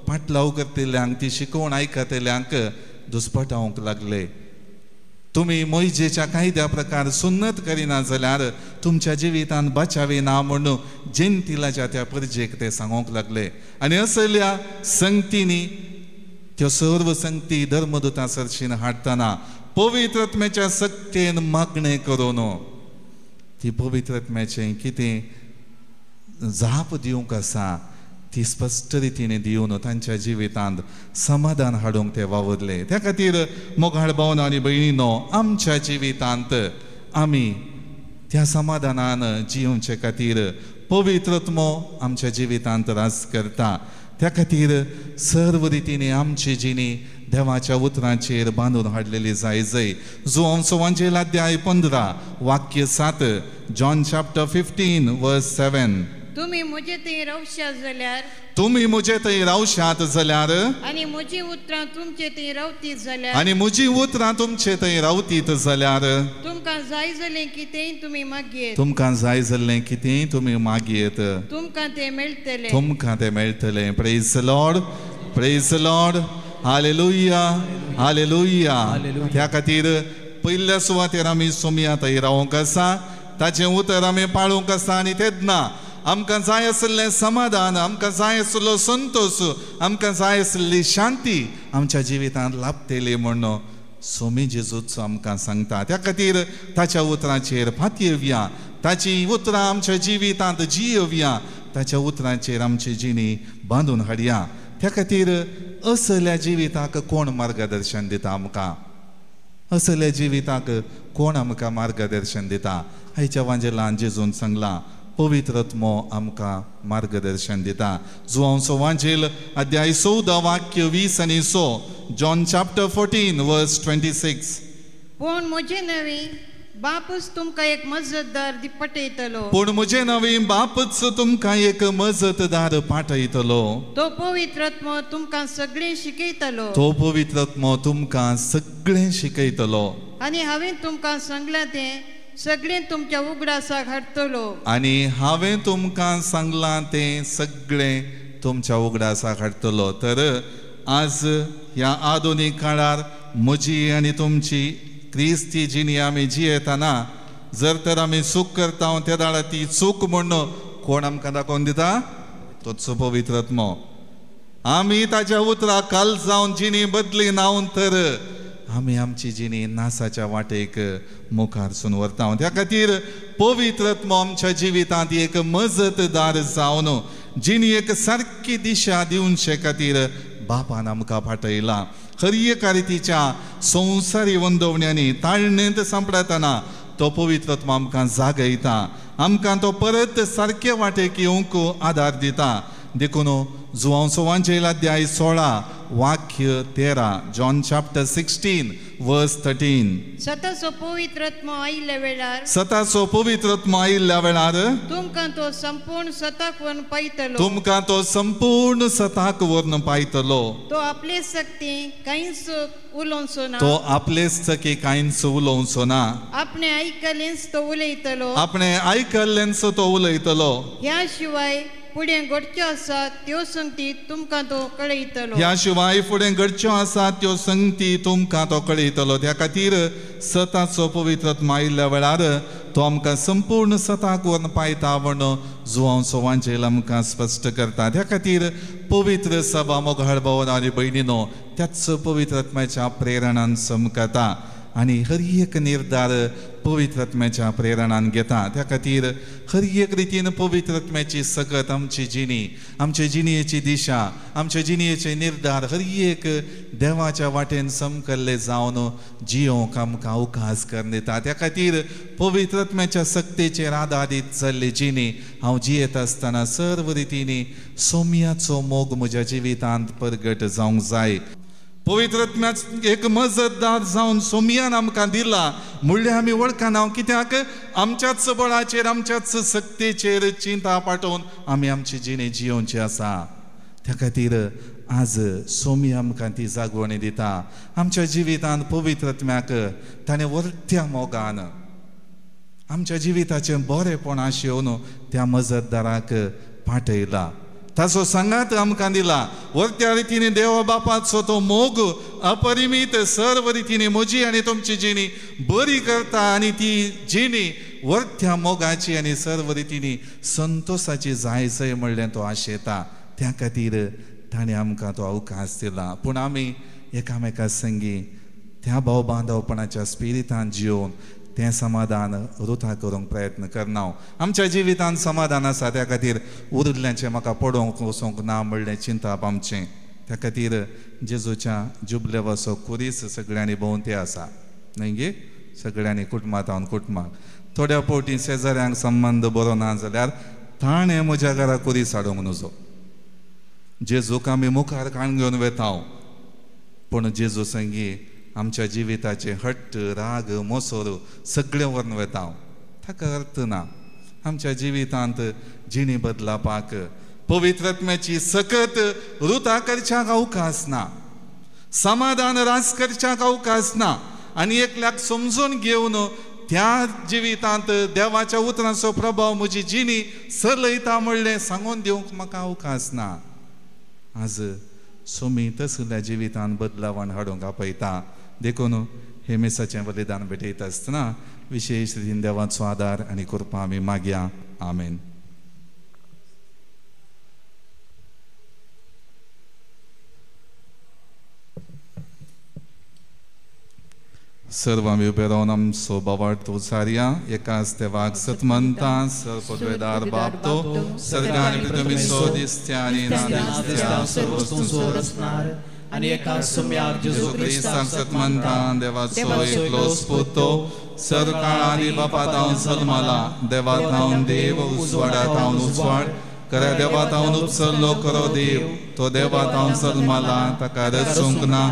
पाटलाव करतल्यांक, ती शिकोवण आयकतल्यांक दुस्पटावंक लागले. तुमी मोयजेच्या कायद्या प्रकार सुन्नत करिना जाल्यार तुमच्या जिवितांत बचावी ना म्हणून जेंतिलाच्या त्या परजेक ते सांगूंक लागले. आनी असल्या संगतींनी त्यो सर्व संगती धर्मदुतां सरशीन हाडटना पवित्र आत्म्याच्या सक्तेन मागणें करून ती पवित्र आत्म्याचें कितें जाप दिवंक आसा ती स्पश्ट रितीन दिवन तांच्या जिवितांत समाधान हाडूंक ते वावुरले. त्या खातीर मोगाळ भावन आनी भयणीनो, आमच्या जिवितांत आमी त्या समाधानान जिवचे खातीर पवित्र आत्मो आमच्या जिवितांत राज करता. त्या खातीर सर्व रितीने आमची जिणी देवाच्या उतरांचेर बांदून हाडलेली जाय जय. जुवांव वांजेल अध्याय 15 वाक्य 7, जॉन चॅप्टर 15 वर्स 7. तुमी म्हजे थंय रावशात जाल्यार, तुमी म्हजे थंय रावशात जाल्यार, आनी म्हजी उतरां तुमचे थंय रावतीत जाल्यार, आनी म्हजी उतरां तुमचे थंय रावतीत जाल्यार, तुमकां जाय जालें कितेंय तुमी मागयेत, तुमकां जाय जाल्लें कितेंय तुमी मागयेत, तुमकां तें मेळटलें, तुमकां तें मेळटलें. Praise the Lord, praise the Lord, hallelujah, hallelujah. त्या खातीर पयल्या सुवातेर आमी सोमया थंय रावंक आसा, ताचें उतर आमी पाळूंक आसा आनी तेन्ना आमकां जाय आशिल्लें समाधान, आमकां जाय आशिल्लो संतोश, आमकां जाय आशिल्ली शांती आमच्या जिवितांत लाभतली म्हूण सोमी जेजूच आमकां सांगता. त्या खातीर ताच्या उतरांचेर फातयेवया, ताची उतरां आमच्या जिवितांत जियोवया, ताच्या उतरांचेर आमची जिणी बांदून हाडया. त्या खातीर असल्या जिविताक कोण मार्गदर्शन दिता आमकां? असल्या जिविताक कोण आमकां मार्गदर्शन दिता? आयच्या वांजेलान जेजून सांगलां, पवित्र आत्मो आमकां मार्गदर्शन दिता. जुवांव वांजेल अध्याय 14 वाक्य 20 आनी 100, जॉन चॅप्टर 14 वर्स 26. पूण म्हजे नवी बापूच तुमकां एक मजतदार पठयतलो, पूण म्हजे नवी बापूच तुमकां एक मजतदार पाठयतलो, तो पवित्र आत्मो तुमकां सगळें शिकयतलो, तो पवित्र आत्मो तुमकां सगळें शिकयतलो, आनी हांवें तुमकां सांगलां तें सगळें तुमच्या उगडासाक हाडटलो, आनी हांवें तुमकां सांगलां तें सगळें तुमच्या उगडासाक हाडटलो. तर आज ह्या आधुनीक काळार म्हजी आनी तुमची क्रिस्ती जिणी आमी जियेतना जर तर आमी चूक करता त्या दाळा ती चूक म्हूण कोण आमकां दाखोवन दिता? तोच पवित्र आत्मो. आमी ताच्या उतराक काल जावन जिणी बदली नावन तर आमी आमची जिणी नासाच्या वाटेक मुखार सून व्हरता. त्या खातीर पवित्र आत्मो आमच्या जिवितांत एक मजतदार जावन जिणी एक सारकी दिशा दिवचे खातीर बापान आमकां पाठयला. हर एका रितीच्या संवसारी वंदवण्यांनी ताळणेंत सांपडतना तो पवित्र आत्मो आमकां जागयता, आमकां तो परत सारके वाटेक येवंक आदार दिता. देखून जुवांव वांजेल अध्याय 16 वाक्य 13, जॉन चॅप्टर 16 वर्स 13. सताचो पवित्र आत्मो आयिल्ल्या वेळार, सताचो पवित्र आत्मो आयिल्ल्या वेळार तुमकां तो संपूर्ण सताक व्हरून पायतलो, तुमकां तो संपूर्ण सताक व्हरून पायतलो, तो आपले शक्ती कांयच उलोवचो ना, तो आपले सकी कांयच उलोवचो ना, आपणे आयकल्लेंच तो उलयतलो, आपणे आयकल्लेंच तो उलयतलो, ह्या शिवाय फुडें घडच्यो आसा त्यो संगती तुमकां तो कळयतलो, ह्या शिवाय फुडें घडच्यो आसा त्यो संगती तुमकां तो कळयतलो. त्या खातीर सताचो पवित्र आत्मो आयिल्ल्या वेळार तो आमकां संपूर्ण सताक व्हरून पायता म्हूण जुवांव वांजेल आमकां स्पश्ट करता. त्या खातीर पवित्र सभा मोगाळ भावन आनी भयणीनो त्याच पवित्र आत्म्याच्या प्रेरणान समकता आनी हर एक निर्धार पवित्र आत्म्याच्या प्रेरणान घेता. त्या खातीर हर एक रितीन पवित्र आत्म्याची सकत आमची जिणी, आमचे जिणयेची दिशा, आमचे जिणयेचे निर्धार हर एक देवाच्या वाटेन समकल्ले जावन जियोंक आमकां अवकाश करून दिता. त्या खातीर पवित्र आत्म्याच्या सक्तेचेर आदारीत जाल्ली जिणी हांव जियेत आसतना सर्व रितींनी सोम्याचो मोग म्हज्या जिवितांत परगट जावंक जाय. पवित्र आत्म्याक एक मजतदार जावन सोमयान आमकां दिला म्हणल्यार आमी वळखना कित्याक आमच्याच बळाचेर आमच्याच सक्तेचेर चिंता पाठोवन आमी आमची जिणी जियोवची आसा. त्या खातीर आज सोमी आमकां ती जागवणी दिता. आमच्या जिवितांत पवित्र आत्म्याक ताणें वर्त्या मोगान आमच्या जिविताचें बरेंपण आशेवन त्या मजतदाराक पाठयला, ताचो सांगात आमकां दिला. वर्त्या रितीने देवा बापाचो तो मोग अपरिमीत सर्व रितीने म्हजी आनी तुमची जिणी बरी करता आनी ती जिणी वर्त्या मोगाची आनी सर्व रितीने संतोसाची जाय जाय म्हणलें तो आशेता. त्या खातीर ताणें आमकां तो अवकाश दिला. पूण आमी एकामेका संगी त्या भाव बांधवपणाच्या स्पिरितान जिवन तें समाधान रुथा करूंक प्रयत्न करना. आमच्या जिवितान समाधान आसा, त्या खातीर उरिल्ल्यांचें म्हाका पडोवंक वचूंक ना म्हणलें चिंताप आमचें. त्या खातीर जेजूच्या जुबलेवाचो खुरीस सगळ्यांनी भोंवती आसा न्हय गे, सगळ्यांनी कुटुंबांत कुटुंबाक. थोड्या फावटी शेजाऱ्यांक संबंद बरो ना जाल्यार ताणें म्हज्या घरा खुरीस हाडूंक नजो. जेजूक आमी मुखार काण घेवन वेता, पूण जेजू संगी आमच्या जिविताचे हट्ट, राग, मोसोर सगळें व्हरून वेता. ताका अर्थ ना. आमच्या जिवितांत जिणी बदलापाक पवित्रत्म्याची सकत रुता करच्याक अवकाश ना, समाधान रास करच्याक अवकाश ना. आनी एकल्याक समजून घेवन त्या जिवितांत देवाच्या उतरांचो प्रभाव म्हजी जिणी चलयता म्हणलें सांगून दिवंक म्हाका अवकाश ना. आज सोमी तसल्या जिवितान बदलावण हाडूंक आपयता. देखून हे मिसाचें बलिदान भेटयता आसतना विशेश रितीन देवाचो आदार आनी कृपा आमी मागया. आमेन. सर्व आमी उबे रावन आमचो बावार्थ उचारया. एकाच देवाक सतमंता सर्व बाप तो सर्गान पृथ्वीचो दिसत्या आनी ना दिसत्या सर्व वस्तूंचो रचणार आनी एका सुम्याक जेजू क्रिस्ताक सतमंता देवाचो एकलो पूत तो सर्व काळांनी बापा तावन जल्मला, देवा तावन देव, उजवाडा तावन उजवाड, खऱ्या देवा तावन उपसल्लो खरो देव, तो देवा तावन जल्मला, ताका रचूंक ना,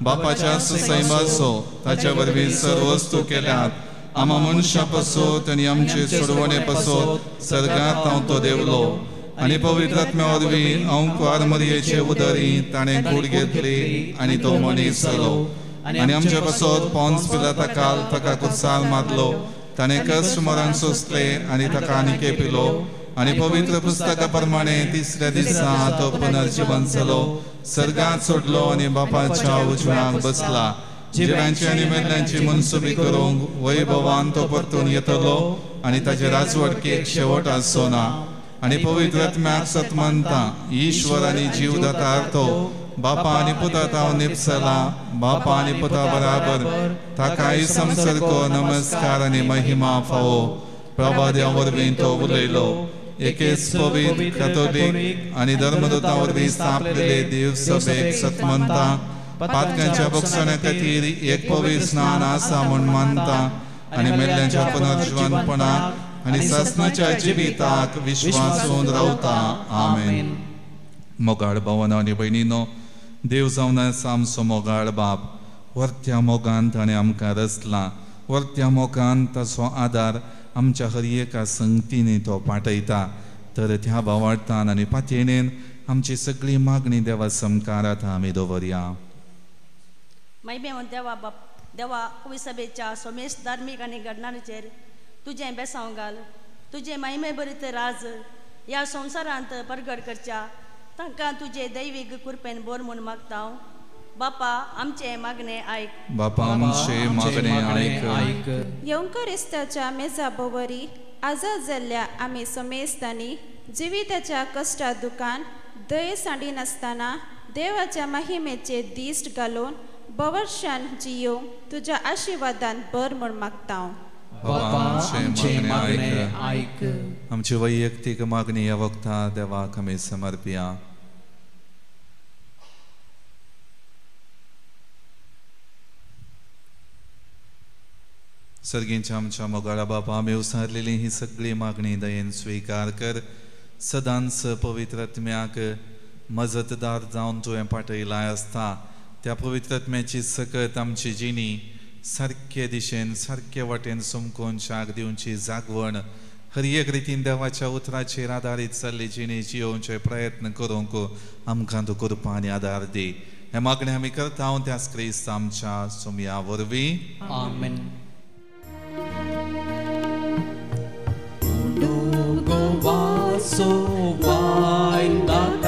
बापाच्या सुसैमाचो ताच्या वरवीं सर्व वस्तू केल्यात. आमा मनशां पासत आनी आमचे सोडवणे पासत सर्गांत हांव तो देवलो आनी पवित्र आत्म्या वरवीं अंकुर मरयेचे उदरी ताणें कूड घेतली आनी तो मनीस जालो आनी आमचे पासत पोन्स पिलाता काल ताका कुर्सार मारलो, ताणें कश्ट मरण सोंसले आनी ताका आनी पिलो आनी पवित्र पुस्तका प्रमाणे तिसऱ्या दिसा तो पुनर्जीवन जालो, सर्गांत सोडलो आनी बापाच्या उजव्याक बसला. जिव्यांची आनी मेल्ल्यांची मनसुबी करूंक वैभवान तो परतून येतलो आनी ताचे राजवटकेक शेवट आसचो ना. आनी पवित्र आत्म्याक सतमंता ईश्वर आनी जीवदातार तो बापा आनी पुता तावन निपसला, बापा आनी पुता बराबर ताकाय संसर्गो नमस्कार आनी महिमा फावो. प्रभा देवा वरवीं तो उलयलो. एकेच पवित्र कॅथोलीक आनी धर्मदूता वरवीं स्थापलेले देवसभेक सतमंता पातकांच्या बक्षण्या खातीर एक पवित्र स्नान आसा म्हूण मानता आनी मेल्ल्यांच्या पुनर्जीवनपणाक आनी सासणाच्या जिविताक विश्वासून रावता. आमेन. मोगाळ भावानो आनी भयणीनो, देव जावन आसा आमचो मोगाळ बाप. वर्त्या मोगान ताणें आमकां रचला, वर्त्या मोगान ताचो आदार आमच्या हर एका संगतींनी तो पाठयता. तर त्या भावार्थान आनी पातयेणेन आमची सगळी मागणी देवा समकार आतां आमी दवरया. महिमे देवा बाप देवा पविसभेच्या सोमेश धार्मीक आनी घडणांचेर तुजें बेसांव घाल. तुजें महिमे बरीत राज ह्या संवसारांत परगट करच्या तांकां तुजे दैवीक कृपेन बोर म्हूण मागता. बापा आमचें मागणें आयक. बापा आमचें मागणें आयक. येवंकरिस्ताच्या मेजा भोवरी आजाद जाल्ल्या आमी समेस्तांनी जिविताच्या कश्टा दुकान दये सांडिनासतना देवाच्या महिमेचे दिश्ट घालून भवरशान जियोंक तुज्या आशिर्वादान भर म्हूण मागता. बापा आमचें मागणें आयक. आमची वैयक्तीक मागणी ह्या वखता देवाक आमी समर्पया. सर्गींच्या आमच्या मोगाळा बापा, आमी उसारलेली ही सगळी मागणी दयेन स्विकार कर. सदांच पवित्र आत्म्याक मजतदार जावन तुवें पाठयलां आसता त्या पवित्र आत्म्याची सकत आमची जिणी सारके दिशेन सारके वाटेन समकून शाक दिवची जागवण हर एक रितीन देवाच्या उतराचेर आदारीत जाल्ली जिणी जियोवचे प्रयत्न करूंक आमकां तूं कृपा आनी आदार दी. हे मागणें आमी करता त्याच क्रिस्त आमच्या सोमया वरवीं. आमेन. गोवाचो वायदाकांचो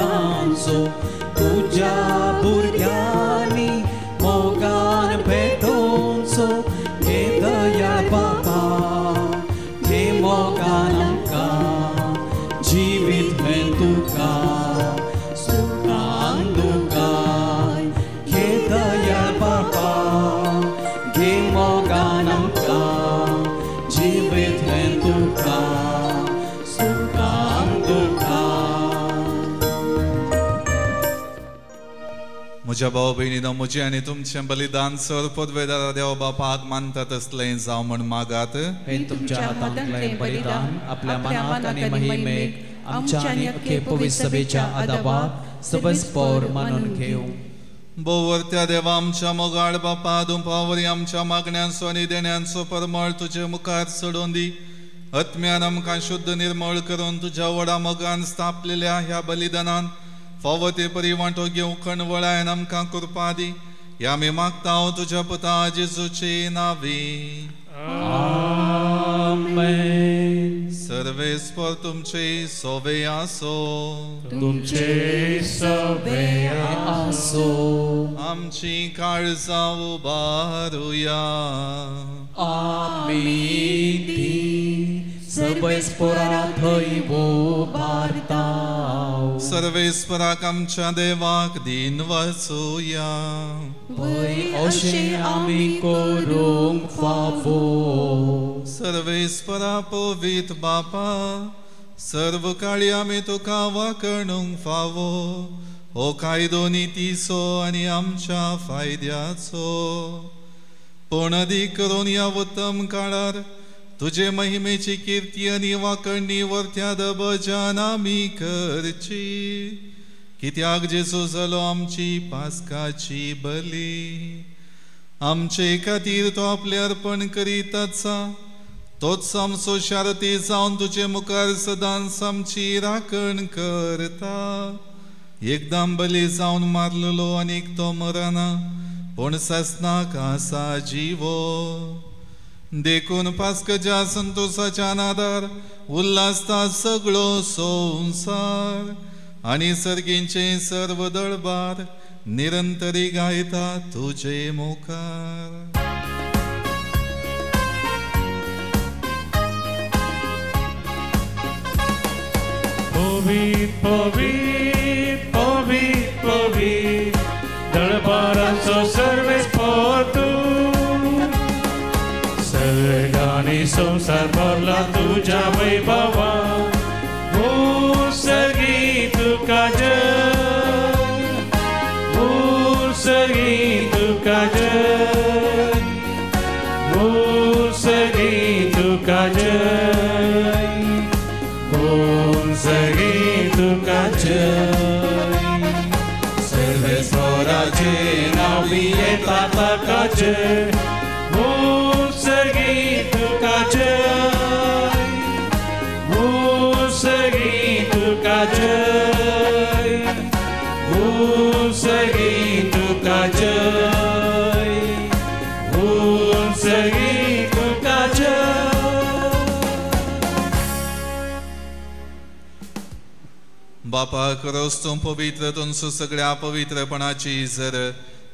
तुज्या भुरग्यांनी मोगान भेटोवचो हे दयाळ बापा, हे मोगान आमकां जिवीत हें तुका सुखान दुकान. हे दयाळ बापा, म्हज्या भाव भयणीनो, म्हजें आनी तुमचें बलिदान सर पदवेदारा देव बापाक मानता तसलें जावं म्हण मागात. हे तुमच्या हातांतलें बलिदान आपल्या मनाक आनी महिमेक आमच्या आनी अख्खे पवित्र सभेच्या आदाबाक सबस पौर मानून घेवं. बोवरत्या देवा आमच्या मोगाळ बापा, दुंपावरी आमच्या मागण्यांचो आनी देण्यांचो परमळ तुजे मुखार चडोवन दी. आत्म्यान आमकां शुद्ध निर्मळ करून तुज्या व्हडा मोगान स्थापलेल्या ह्या बलिदानान फावो ते परी वांटो घेवंक खणवळायन आमकां कृपा दी. ह्या आमी मागता तुज्या पुता जेजूचे नांवी. आमेन. सर्वेस्पर तुमचे सोवे आसो. तुमचे सोवे आसो. आमची काळजां उबारुया. आमी ती सर्वेस्परा थंय उबारता. सर्वेस्पराक आमच्या देवाक दिन वचुया. भंय अशें आमी करूंक फावो. सर्वेस्परा पवित्र बापा, सर्व काळी आमी तुका वाकणूंक फावो. हो कायदो नितीचो आनी आमच्या फायद्याचो, पूण अदीक करून ह्या उत्तम काळार तुजे महिमेची किर्ती आनी वाकणणी वरत्या दबजान आमी करची. कित्याक जेजू जालो आमची पास्काची बली. आमचे खातीर तो आपलें अर्पण करीत आसा. तोच आमचो शारती जावन तुजे मुखार सदांच आमची राखण करता. एकदम बली जावन मारलेलो आनीक तो मरना, पूण सासनाक आसा जिवो. देखून पास्कच्या संतोसाच्या नादार उल्हासता सगळो संवसार आनी सर्गींचे सर्व दळबार निरंतरी गायता तुजे मुखार. पवित्र पवित्र पवित्र पवित्र दळबारांचो सर्वेस्पर तूं. सर्गानी संवसार भरला तुज्या वैभवा. भूसर्गी तुका जय, भूसर्गी तुका जय, भूसर्गी तुका जय, भूसर्गी तुका जय. सर्वेस्पराचे नांवी येता ताका जय. भूसर्गी तुका जय, भूसर्गी तुका जय, भूसर्गी तुका जय, भूसर्गी तुका जय. बापा खरोच तूं पवित्र, तुमचो सगळ्या पवित्रपणाची जर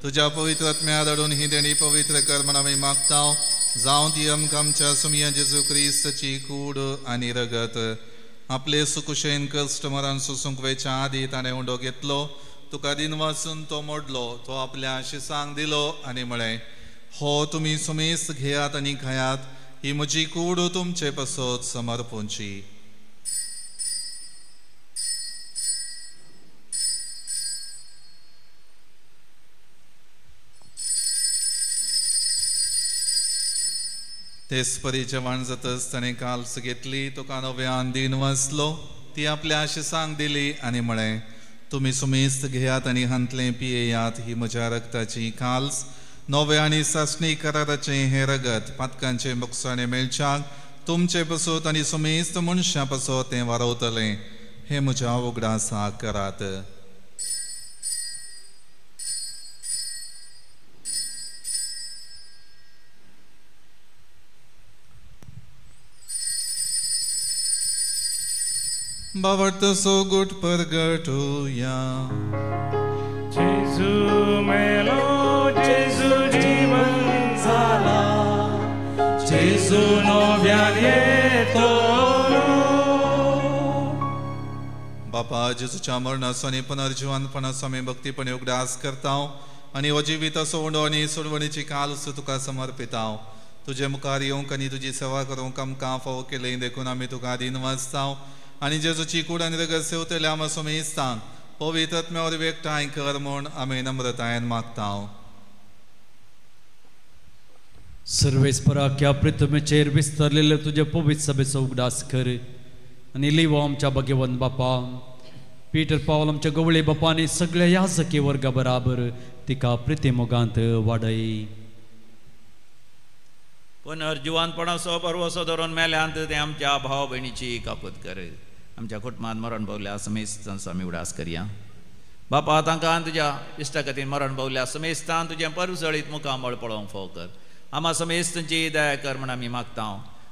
तुज्या पवित्र आत्म्या धाडून ही देणी पवित्र कर म्हण आमी मागता. जावं ती आमकां आमच्या सुमया जेजू क्रिस्ताची कूड आनी रगत. आपले सुकुशेन कश्ट मरण सोसूंक वयच्या आदी ताणें उंडो घेतलो, तुका दिन वाचून तो मोडलो, तो आपल्या शिसांक दिलो आनी म्हळें, हो तुमी सुमेस्त घेयात आनी खायात, ही म्हजी कूड तुमचे पासत समर्पूंची. तेच परी जेवण जातच ताणें काल्स घेतली, तुका नव्यान दिन वाचलो, ती आपल्या आशिसांक दिली आनी म्हळें, तुमी सुमेस्त घेयात आनी हांतलें पियेयात, ही म्हज्या रगताची काल्स, नव्या आनी सासणी कराराचें हें रगत पातकांचें मोगसाणें मेळच्याक तुमचे पासत आनी सुमेस्त मनशां पासत तें वारवतलें. हें म्हज्या उगडासाक करात. बावडतो सोगूट परगटुया. जेजू मेलो, जेजू जीवन जाला, जेजू नव्यान येतलो. बापा, जेजूच्या मरणाचो आनी पुनर्जिवनपणाचो आमी भक्तीपणे उगडास करता आनी हो जिविताचो उंडो आनी सोडवणीची काल्स तुका समर्पिता. तुजे मुखार येवंक आनी तुजी सेवा करूंक आमकां फावो केलें देखून आमी तुका दिन वाचता आनी जेजूची कूड आनी रगत सेवतल्या आमकां सोमेस्तांक पवित्र आत्म्या वरवीं एकठांय कर म्हूण आमी नम्रतायेन मागता. सर्वेस्परा ह्या पृथ्वीचेर विस्तारलेले तुजे पवित्र सभेचो उगडास कर आनी लिवो आमच्या भगवंत बापा पीटर पावल आमच्या गवळे बापांनी सगळ्या याजकी वर्गा बराबर तिका प्रिती मोगांत वाडय. पुनर्जिवंतपणाचो भरवसो धरून मेल्यांत ते आमच्या भाव भयणीची काकूत कर. आमच्या कुटुंबांत मरण पावल्या समेस्तांचो आमी उगडास करया. बापा तांकां तुज्या इश्टागतीन मरण पावल्या समेस्तान तुजें परजळीत मुखामळ पळोवंक फावो कर. आमा समेस्तांची दया कर म्हण आमी मागता.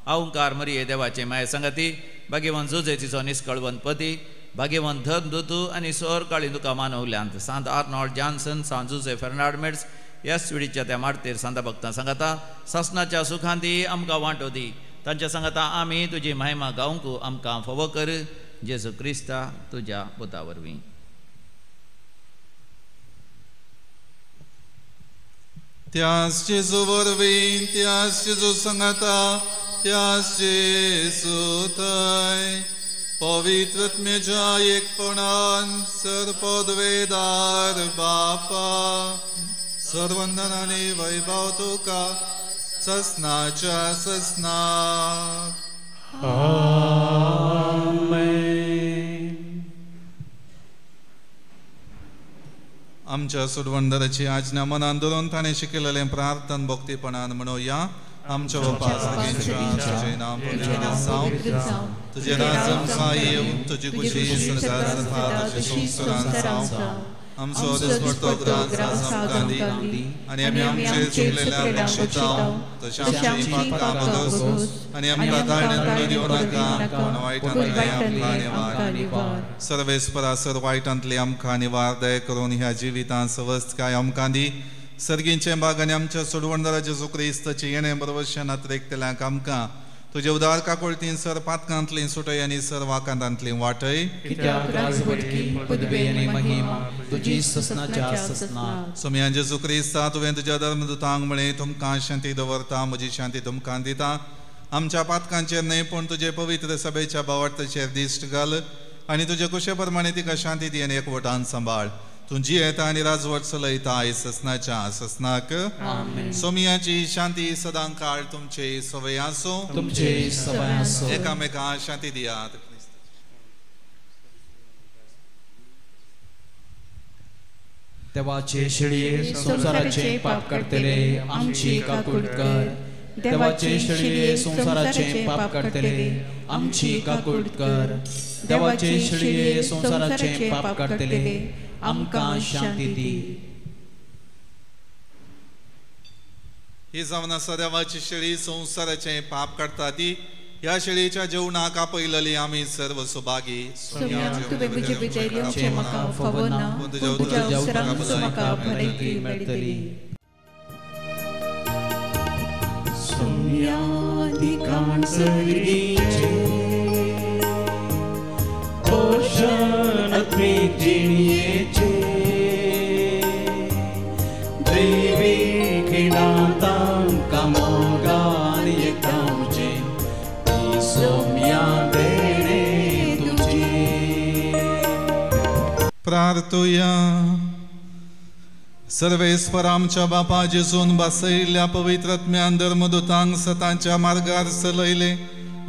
अहंकार मरिये देवाचे माये संगती भाग्यवंत जुजे तिचो निस्कळवंत पती भाग्यवंत धर्म दुतू आनी सोर काळी तुका मानवल्यांत सांत आर्नॉल्ड जॉन्सन सांत जुजे फेर्नांड मेड्स ह्या स्विडीच्या त्या मार्तेर सांता भक्तां सांगाता सासनाच्या सुखांती आमकां वांटो दी. तांच्या सांगाता आमी तुजी महिमा गावंक आमकां फावो कर जेजू क्रिस्ता तुज्या पुता वरवीं. त्यास जेजू वरवीं, त्यास जेजू सांगाता, त्यास जेजू थंय पवित्र आत्म्याच्या एकपणान सर्वपदवेदार बापा सर्वंदन आनी वैभव तुका ससनाच्या ससनाक. आमेन. आमच्या सोडवणदाराची आज्ञा मनान धरून ताणें शिकयलेलें प्रार्थन भक्तीपणान म्हणुया. आमच्या बापा सर्गेच्या, तुजें नांव पवित्र जावं, तुजें राज्य आमकां येवं, तुजी खुशी स्वर्गांत जाता तशी संवसारांत जावं. आमचो दिसपडतो ग्रास आज आमकां दी आनी आमी आमचे चुकलेल्या बक्षितां तशें आमची पातकां भोगोस आनी आमकां ताळण्यान दिवं नाका पूण वायटांतले आमकां निवार. सर्वेस्परा सर वायटांतले आमकां निवार दया करून ह्या जिवितांत सवस्तकाय आमकां दी. सर्गींचे भाग आनी आमच्या सोडवणदारा जेजू क्रिस्ताची येणें बरोबर नातरेकतल्यांक आमकां तुजे उदार काकुळतीन सर पातकांतली सुटय आनी सर वाकांतांतली वाटय. कित्याक राजवटकी पदवी आनी महिमा तुजी ससनाच्या ससना. सोमया जेजू क्रिस्ता तुवें तुज्या धर्मदूतांक म्हळें तुमकां शांती दवरता, म्हजी शांती तुमकां दिता. आमच्या पातकांचेर न्हय पूण तुजे पवित्र सभेच्या भावार्थाचेर दिश्ट घाल आनी तुजे कुशे प्रमाणे तिका शांती दी आनी एकवटान सांबाळ. तूं जियेता आनी राजवट चलयता आयज ससनाच्या ससनाक. सोमियाची शांती सदां काळ तुमचे सवय आसूं, तुमचे सवय आसूं. एकामेका शांती दियात. देवाचे शेळये संवसाराचे पाप काडटले आमची काकूट कर. देवाचे शेळये संवसाराचे पाप काडटले आमची काकूट कर. देवाचे शेळये संवसाराचे पाप काडटले आमकां शांती दी. ही जावन आसा देवाची शेळी संवसाराचें पाप काडटा ती. ह्या शेळीच्या जेवणाक आपयलेली आमी सर्व सुभागी. तुवें म्हजे भितर येवचें म्हाका फावना, पूण तुज्या उतरांक म्हाका भलायकी मेळटली. सोम्या दिकान सर्गीचें पोशण आत्मीक जिणयेचें दैवी खिणां तांकां मोगान एकठांवचें ती सोम्या देणें तुजें. प्रार्थुया. सर्वेस्पर आमच्या बापा जेजून बसयल्ल्या पवित्र आत्म्यान धर्मदूतांक सतांच्या मार्गार चलयले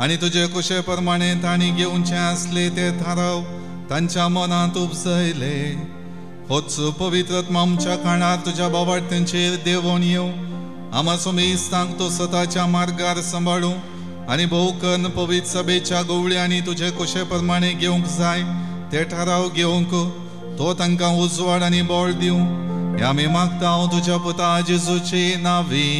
आनी तुजे कुशे प्रमाणे तांणी घेवचें आसले ते थाराव तांच्या मनांत उपजयले. होच पवित्र आत्मा आमच्या काणार तुज्या बाबाट्यांचेर देंवोवन येवं. आमा सोमेस्तांक तो सताच्या मार्गार सांबाळूं आनी भोवकन पवित्र सभेच्या गवळ्यांनी तुजे कुशे प्रमाणे घेवंक जाय ते थाराव घेवंक तो तांकां उजवाड आनी बळ दिवं. हें आमी मागता तुज्या पुता जेजूचे नांवी.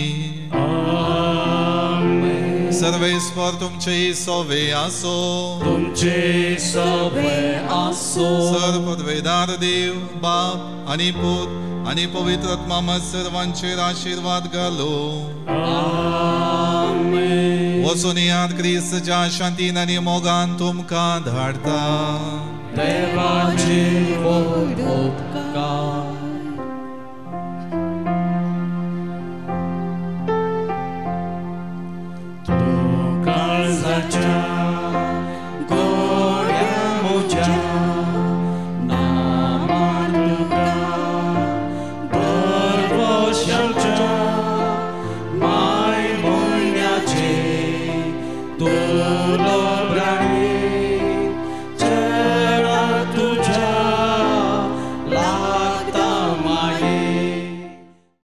सर्वेस्पर तुमचे सवे आसो, तुमचे सवे आसो. सर पदवेदार देव बाप आनी पूत आनी पवित्र आत्मा सर्वांचेर आशिर्वाद घालो. आमेन. वचून याद क्रिस्तच्या शांतीन आनी मोगान तुमकां धाडता. देवाचे व्हड उपकार.